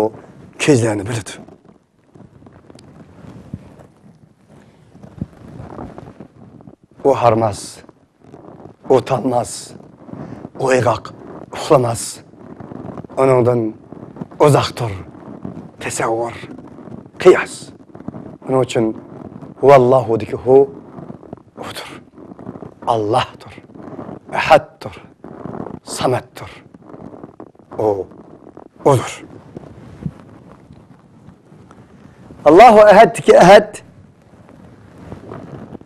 كۆزلەرنى بىلىدۇ. ئۇ ھارماس. ئۇ تالماس، ئويغاق ئۇخلىماس. ئۇنىڭدىن ئۇزاقتۇر تەسەۋۋۇر، قىياس. ئۇنىڭ ئۈچۈن ھۇۋەللاھۇدىكى ھۇ ئۇدۇر. ئاللاھتۇر، ئەھەدتۇر، سەمەدتۇر. ئۇ ئۇدۇر. ئاللاھۇ ئەھەدتىكى ئەھەد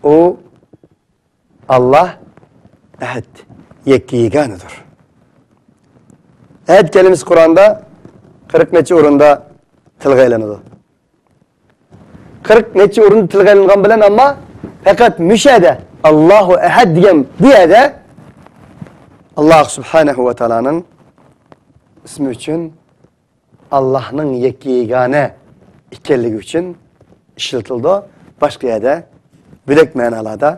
ئۇ ئاللاھ ئەھەد، يەككە يېگانىدۇر. ئەھەد كەلىمىسى قۇرئاندا قىرىق نەچچە ئورۇندا تىلغا ئېلىنىدۇ. قىرىق نەچچە ئورۇندا تىلغا ئېلىنغان بىلەن، ئەمما پەقەت مۇشۇ يەردە، ئاللاھۇ ئەھەد دېگەن بۇ يەردە ئاللاھ سۇبھانەھۇ ۋە تائالانىڭ ئىسمى ئۈچۈن ئاللاھنىڭ يەككە يېگانە ئىكەنلىكى ئۈچۈن ئىشلىتىلىدۇ. باشقا يەردە بۆلەك مەنالاردا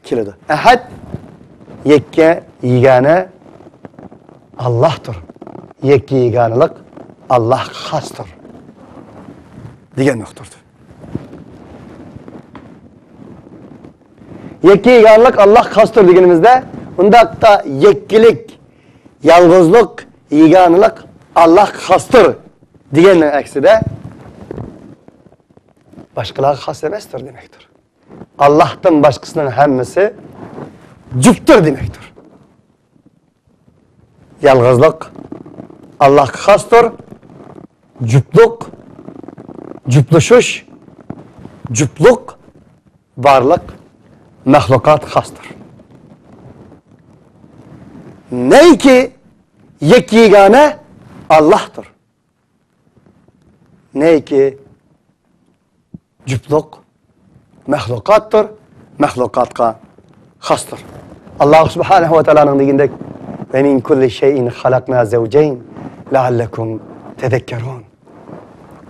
كېلىدۇ. ئەھەد يەككە يېگانە ئاللاھتۇر. يەككە يېگانىلىق ئاللاھقا خاستۇر دېگەن نۇقتىدۇر. يەككە يېگانىلىق ئاللاھقا خاستۇر دېگىنىمىزدە، ئۇنداقتا يەككىلىك، يالغۇزلۇق، يېگانىلىق ئاللاھقا خاستۇر دېگەننىڭ ئەكسىدە، باشقىلارغا خاس ئەمەستۇر دېمەكتۇر. ئاللاھتىن باشقىسىنىڭ ھەممىسى جۈپتۇر دېمەكتۇر. يالغۇزلۇق ئاللاھقا خاستۇر. جۈپتلۇق، جۈپتلىشىش، جۈپتلۇق بارلىق مەخلۇقات خاستۇر. نەيكى يەككە يېگانە ئاللاھتۇر. نەيكى جۈپتلۇق مەخلۇقاتتۇر، مەخلۇقاتقا خاستۇر. ئاللاھ سۇبھانەھۇ ۋە تائالانىڭ دېگىنىدەك، ومن كل شيء خلقنا زوجين لعلكم تذكرون.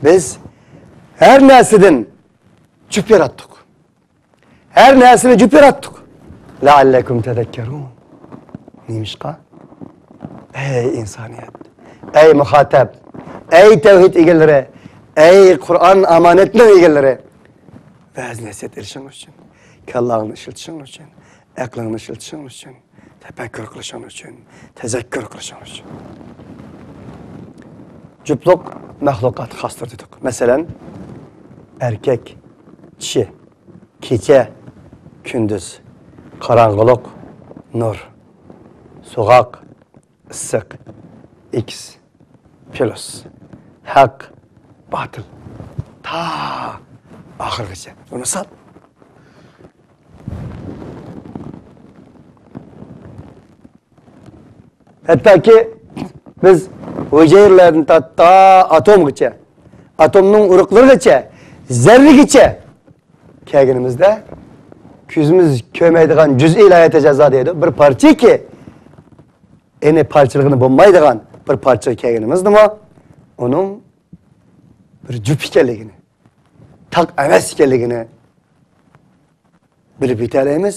بىز ھەر نەرسىدىن جۈپ ياراتتۇق. ھەر نەرسىنى جۈپ ياراتتۇق. لعلكم تذكرون. نېمىشقا؟ ئەي ئىنسانىيەت، ئەي مۇخاتەب، ئەي تەۋھىد ئىگىلىرى، ئەي قۇرئان ئامانەتنىڭ ئىگىلىرى، ۋەز نەسىھەت ئېلىشىڭ ئۈچۈن، كاللاڭنى ئىشلىتىشىڭ ئۈچۈن، ئەقلىڭنى ئىشلىتىشىڭ ئۈچۈن، تەپەككۇر قىلىشىڭ ئۈچۈن، تەزەككۇر قىلىشىڭ ئۈچۈن. جۈپتلۇق مەخلۇقاتقا خاستۇر دېدۇق. مەسىلەن، ئەركەك، چىشى، كېچە، كۈندۈز، قاراڭغۇلۇق، نۇر، سوغۇق، ئىسسىق، ئېكىس، پىلۇس، ھەق، باتىل. تا ئاخىرغىچە. بۇ مىسال. ھەتتاكى بىز ھۈجەيرىلەردىن تارتىپ تا ئاتومغىچە، ئاتومنىڭ ئۇرۇقلىرىغىچە، زەررىگىچە كەلگىنىمىزدە، كۆزىمىز كۆرمەيدىغان جۈزئىي لايىھە تەجەززا دەيدۇ. بىر پارچىكى، ئېنى پارچىلىغىلى بولمايدىغان بىر پارچىغا كەلگىنىمىزدىمۇ، ئۇنىڭ بىر جۈپ ئىكەنلىكىنى، تاق ئەمەس ئىكەنلىكىنى بىلىپ يېتەلەيمىز.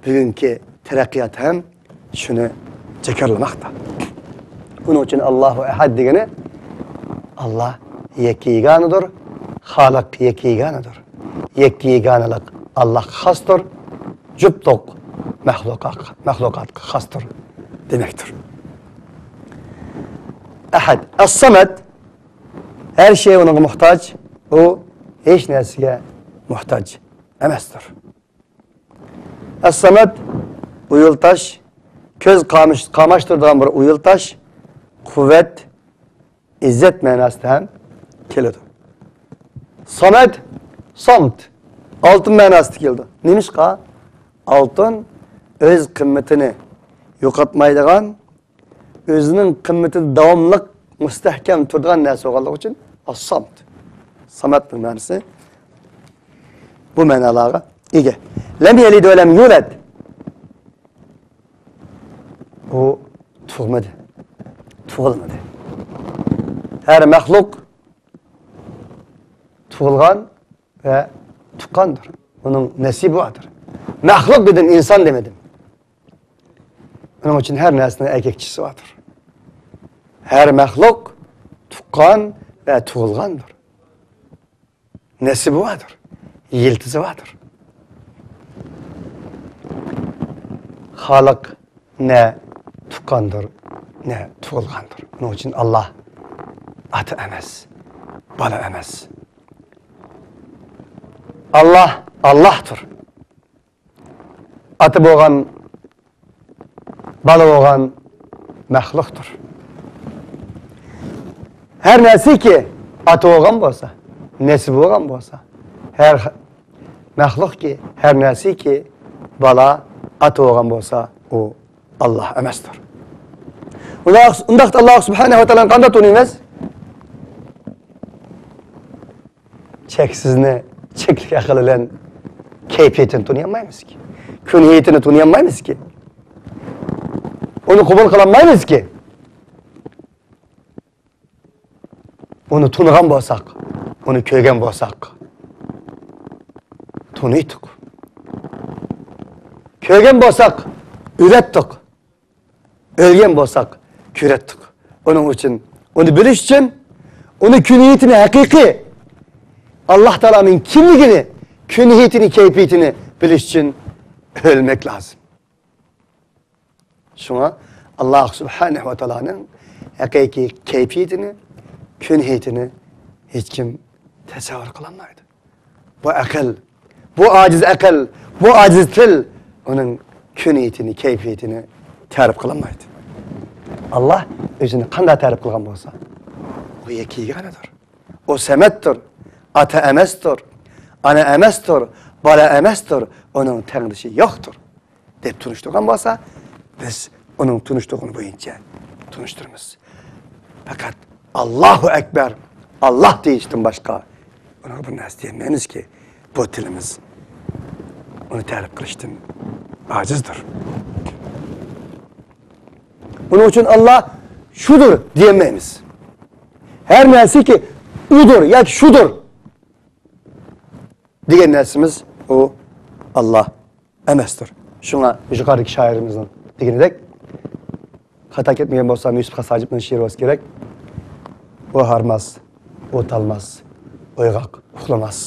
بۈگۈنكى تەرەققىيات ھەم شۇنى جاكارلىماقتا. بۇنىڭ ئۈچۈن ئاللاھۇ ئەھەد دېگىنى، ئاللا يەككە يېگانىدۇر، خالىق يەككە يېگانىدۇر. يەككە يېگانىلىق ئاللاغا خاستۇر، جۈپلۈك مەخلۇقات، مەخلۇقاتقا خاستۇر دېمەكتۇر. ئەھەد، ئەس-سەمەد، ھەر شەي ئۇنىڭغا موھتاج، ئۇ ھېچ نەرسىگە موھتاج ئەمەستۇر. ئەس-سەمەد، ئۇيۇلتاش، كۆز قامىش-، قاماشتۇرىدىغان بىر ئۇيۇلتاش، قۇۋۋەت، ئىززەت مەناسىدا ھەم كېلىدۇ. سەمەد، سامت، ئالتۇن مەناسىدا كېلىدۇ. نېمىشقا؟ ئالتۇن ئۆز قىممىتىنى يوقاتمايدىغان، ئۆزىنىڭ قىممىتىدە داۋاملىق مۇستەھكەم تۇرىدىغان نەرسە بولغانلىقى ئۈچۈن ئەس-سامت. سەمەدنىڭ مەنىسى بۇ مەنالارغا ئىگە. لەم يەلىد ۋە لەم يۇلەد. ئۇ تۇغمىدى، تۇغۇلمىدى. ھەر مەخلۇق تۇغۇلغان ۋە تۇغقاندۇر. ئۇنىڭ نەسلى بارىدۇر. مەخلۇق دېدىم، ئىنسان دېمىدىم. ئۇنىڭ ئۈچۈن ھەر نەرسىنىڭ ئەركەكچىسى بارىدۇر. ھەر مەخلۇق تۇغقان ۋە تۇغۇلغاندۇر. نەسلى بارىدۇر. يىلتىزى بارىدۇر. خالىق نە تۇغقاندۇر، نە تۇغۇلغاندۇر. ئۇنىڭ ئۈچۈن ئاللا ئاتا ئەمەس، بالا ئەمەس. ئاللا ئاللاھتۇر. ئاتا بولغان، بالا بولغان مەخلۇقتۇر. ھەر نەرسىكى ئاتا بولغان بولسا، نەسىب بولغان بولسا، ھەر خ-، مەخلۇقكى، ھەر نەرسىكى بالا، ئاتا بولغان بولسا، ئۇ ئاللا ئەمەستۇر. ئۇنداق، ئۇنداقتا ئاللا سۇبھانەھۇ ۋە تائالانى قانداق تونۇيمىز؟ چەكسىزنى چەكلىك ئەقىل بىلەن كەيپىيىتىنى تونۇيالمايمىزكى. كۈنىيىتىنى تونۇيالمايمىزكى. ئۇنى قوبۇل قىلالمايمىزكى. ئۇنى تونۇغان بولساق، ئۇنى كۆرگەن بولساق، تونۇيتتۇق. كۆرگەن بولساق، ئۆگەتتۇق. ئۆلگەن بولساق، كۆرەتتۇق. ئۇنىڭ ئۈچۈن، ئۇنى بىلىش ئۈچۈن، ئۇنى كۈنىيىتىنى ھەقىقىي، ئاللا تائالانىڭ كىملىكىنى، كۈنىيىتىنى، كەيپىيىتىنى بىلىش ئۈچۈن ئۆلمەك لازىم. شۇڭا ئاللا سۇبھانەھۇ ۋە تائالانىڭ ھەقىقىي كەيپىيىتىنى، كۈنىيىتىنى ھېچكىم تەسەۋۋۇر قىلالمايدۇ. بۇ ئەقىل، بۇ ئاجىز ئەقىل، بۇ ئاجىز تىل ئۇنىڭ كۈنىيىتىنى، كەيپىيىتىنى تەرىپ قىلالمايدۇ. ئاللا ئۆزىنى قانداق تەرىپ قىلغان بولسا، ئۇ يەككە يېگانىدۇر. ئۇ سەمەتتۇر، ئاتا ئەمەستۇر، ئانا ئەمەستۇر، بالا ئەمەستۇر، ئۇنىڭ تەڭدىشى يوقتۇر دەپ تونۇشتۇرغان بولسا، بىز ئۇنىڭ تونۇشتۇرغىنى بويىچە تونۇشتۇرىمىز. پەقەت ئاللاھۇ ئەكبەر، ئاللا دېيىشتىن باشقا ئۇنىڭغا بىر نەرسە دېيەلمەيمىزكى، بۇ تىلىمىز ئۇنى تەرىپ قىلىشتىن ئاجىزدۇر. ئۇنىڭ ئۈچۈن ئاللا شۇدۇر دېيەلمەيمىز. ھەر نەرسىكى ئۇدۇر ياكى شۇدۇر دېگەن نەرسىمىز ئۇ ئاللا ئەمەستۇر. شۇڭا يۇقىرىدىكى شائىرىمىزنىڭ دېگىنىدەك، خاتا كەتمىگەن بولسام، يۈسۈپ خاس ھاجىپنىڭ شېئىرى بولسا كېرەك. ئۇ ھارماس، ئۇ تالماس، ئويغاق ئۇخلىماس.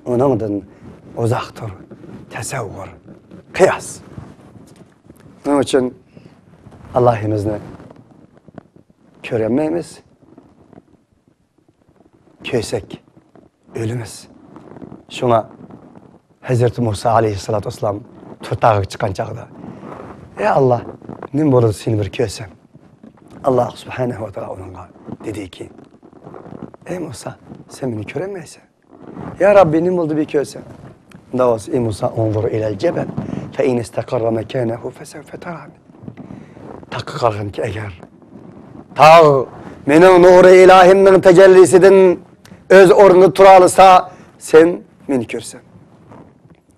ئۇنىڭدىن ئۇزاقتۇر تەسەۋۋۇر، قىياس. شۇنىڭ ئۈچۈن ئاللاھىمىزنى كۆرەلمەيمىز. كۆرسەك ئۆلىمىز. شۇڭا ھەزرىتى مۇسا ئەلەيھىسسالاتۇ ۋەسسالام تۇر تاغىغا چىققان چاغدا، ئەي ئاللا، نېمە بولىدۇ سېنى بىر كۆرسەم؟ ئاللا سۇبھانەھۇ ۋە تائالا ئۇنىڭغا دېدىكى، ئەي مۇسا، سەن مېنى كۆرەلمەيسەن. يا رەببى، نېمە بولدى بىر كۆرسەم؟ ئۇنداق بولسا، ئەي مۇسا، انظر إلى الجبل فإن استقر مكانه فسوف تراني. تاغقا قارىغىنكى ئەگەر، تاغ مېنىڭ نۇرى ئىلاھىمنىڭ تەجەللىسىدىن ئۆز ئورنىدا تۇرالىسا، سەن مېنى كۆرسەن.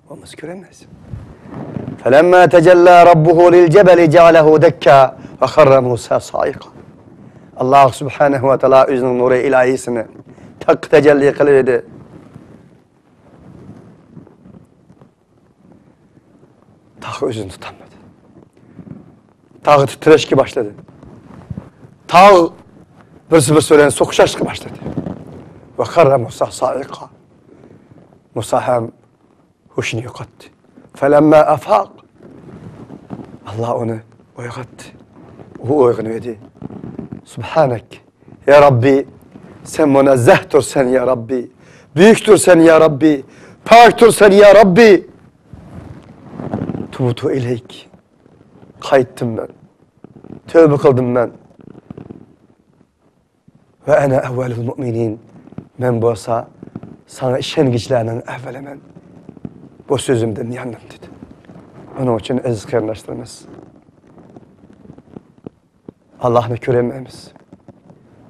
بولمىسا كۆرەلمەيسەن. فلما تجلى ربه للجبل جعله دكا وخر موسى صعقا. ئاللاھ سۇبھانەھۇ ۋە تائالا ئۆزىنىڭ نۇرى ئىلاھىسىنى تاغقا تەجەللى قىلىۋىدى. تاغ ئۆزىنى تۇتالمىدى. تاغ تىترەشكە باشلىدى. تاغ بىرسى بىرسى بىلەن سوقۇشاشقا باشلىدى. وخر موسى صعقا. مۇسا ھەم ھوشىنى يوقاتتى. فلما أفاق، ئاللاھ ئۇنى ئويغاتتى. ئۇ ئويغىنىۋىدى. سۇبھانەك، يا رەببى، سەن مۇنەززەھتۇرسەن يا رەببى، بۈيۈكتۇرسەن يا رەببى، پاكتۇرسەن يا رەببى. تۇبتۇ ئىلەيك، قايتتىم مەن، تەۋبە قىلدىم مەن. ۋە ئەنە ئەۋۋەلۇل مۇئمىنىن، مەن بولسا ساڭا ئىشەنگۈچىلەرنىڭ ئەۋۋىلىمەن. بۇ سۆزۈمدىن ياندىم، دېدى. ئۇنىڭ ئۈچۈن، ئەزىز قېرىنداشلىرىمىز، ئاللاھنى كۆرەلمەيمىز.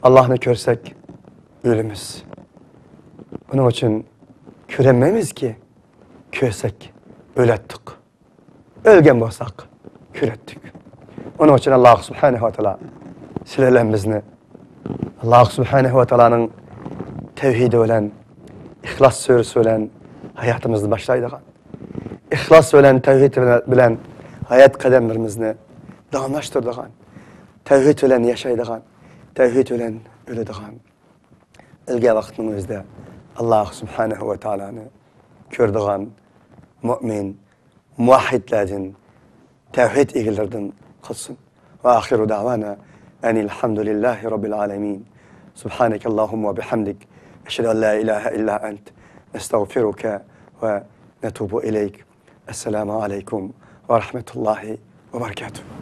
ئاللاھنى كۆرسەك، ئۆلىمىز. ئۇنىڭ ئۈچۈن كۆرەلمەيمىزكى، كۆرسەك، ئۆلەتتۇق. ئۆلگەن بولساق، كۆرەتتۇق. ئۇنىڭ ئۈچۈن ئاللاھ سۇبھانەھۇ ۋە تائالا سىلەرلەن بىزنى ئاللاھ سۇبھانەھۇ ۋە تائالانىڭ تەۋھىدى بىلەن، ئىخلاس سۈرىسى بىلەن ھاياتىمىزنى باشلايدىغان، ئىخلاس بىلەن، تەۋھىد بىلەن ھايات قەدەملىرىمىزنى داۋاملاشتۇرىدىغان، تەۋھىد بىلەن ياشايدىغان، تەۋھىد بىلەن ئۆلىدىغان، ئۆلگەن ۋاقىتنىڭ ئۆزىدە ئاللاھ سۇبھانەھۇ ۋە تائالانى كۆرىدىغان مۇئمىن، مۇۋەھھىدلەردىن، تەۋھىد ئىگىلىرىدىن قىلسۇن. وآخر دعوانا أن الحمد لله رب العالمين. سبحانك اللهم وبحمدك، أشهد أن لا إله إلا أنت، نستغفرك ونتوب إليك. السلام عليكم ورحمة الله وبركاته.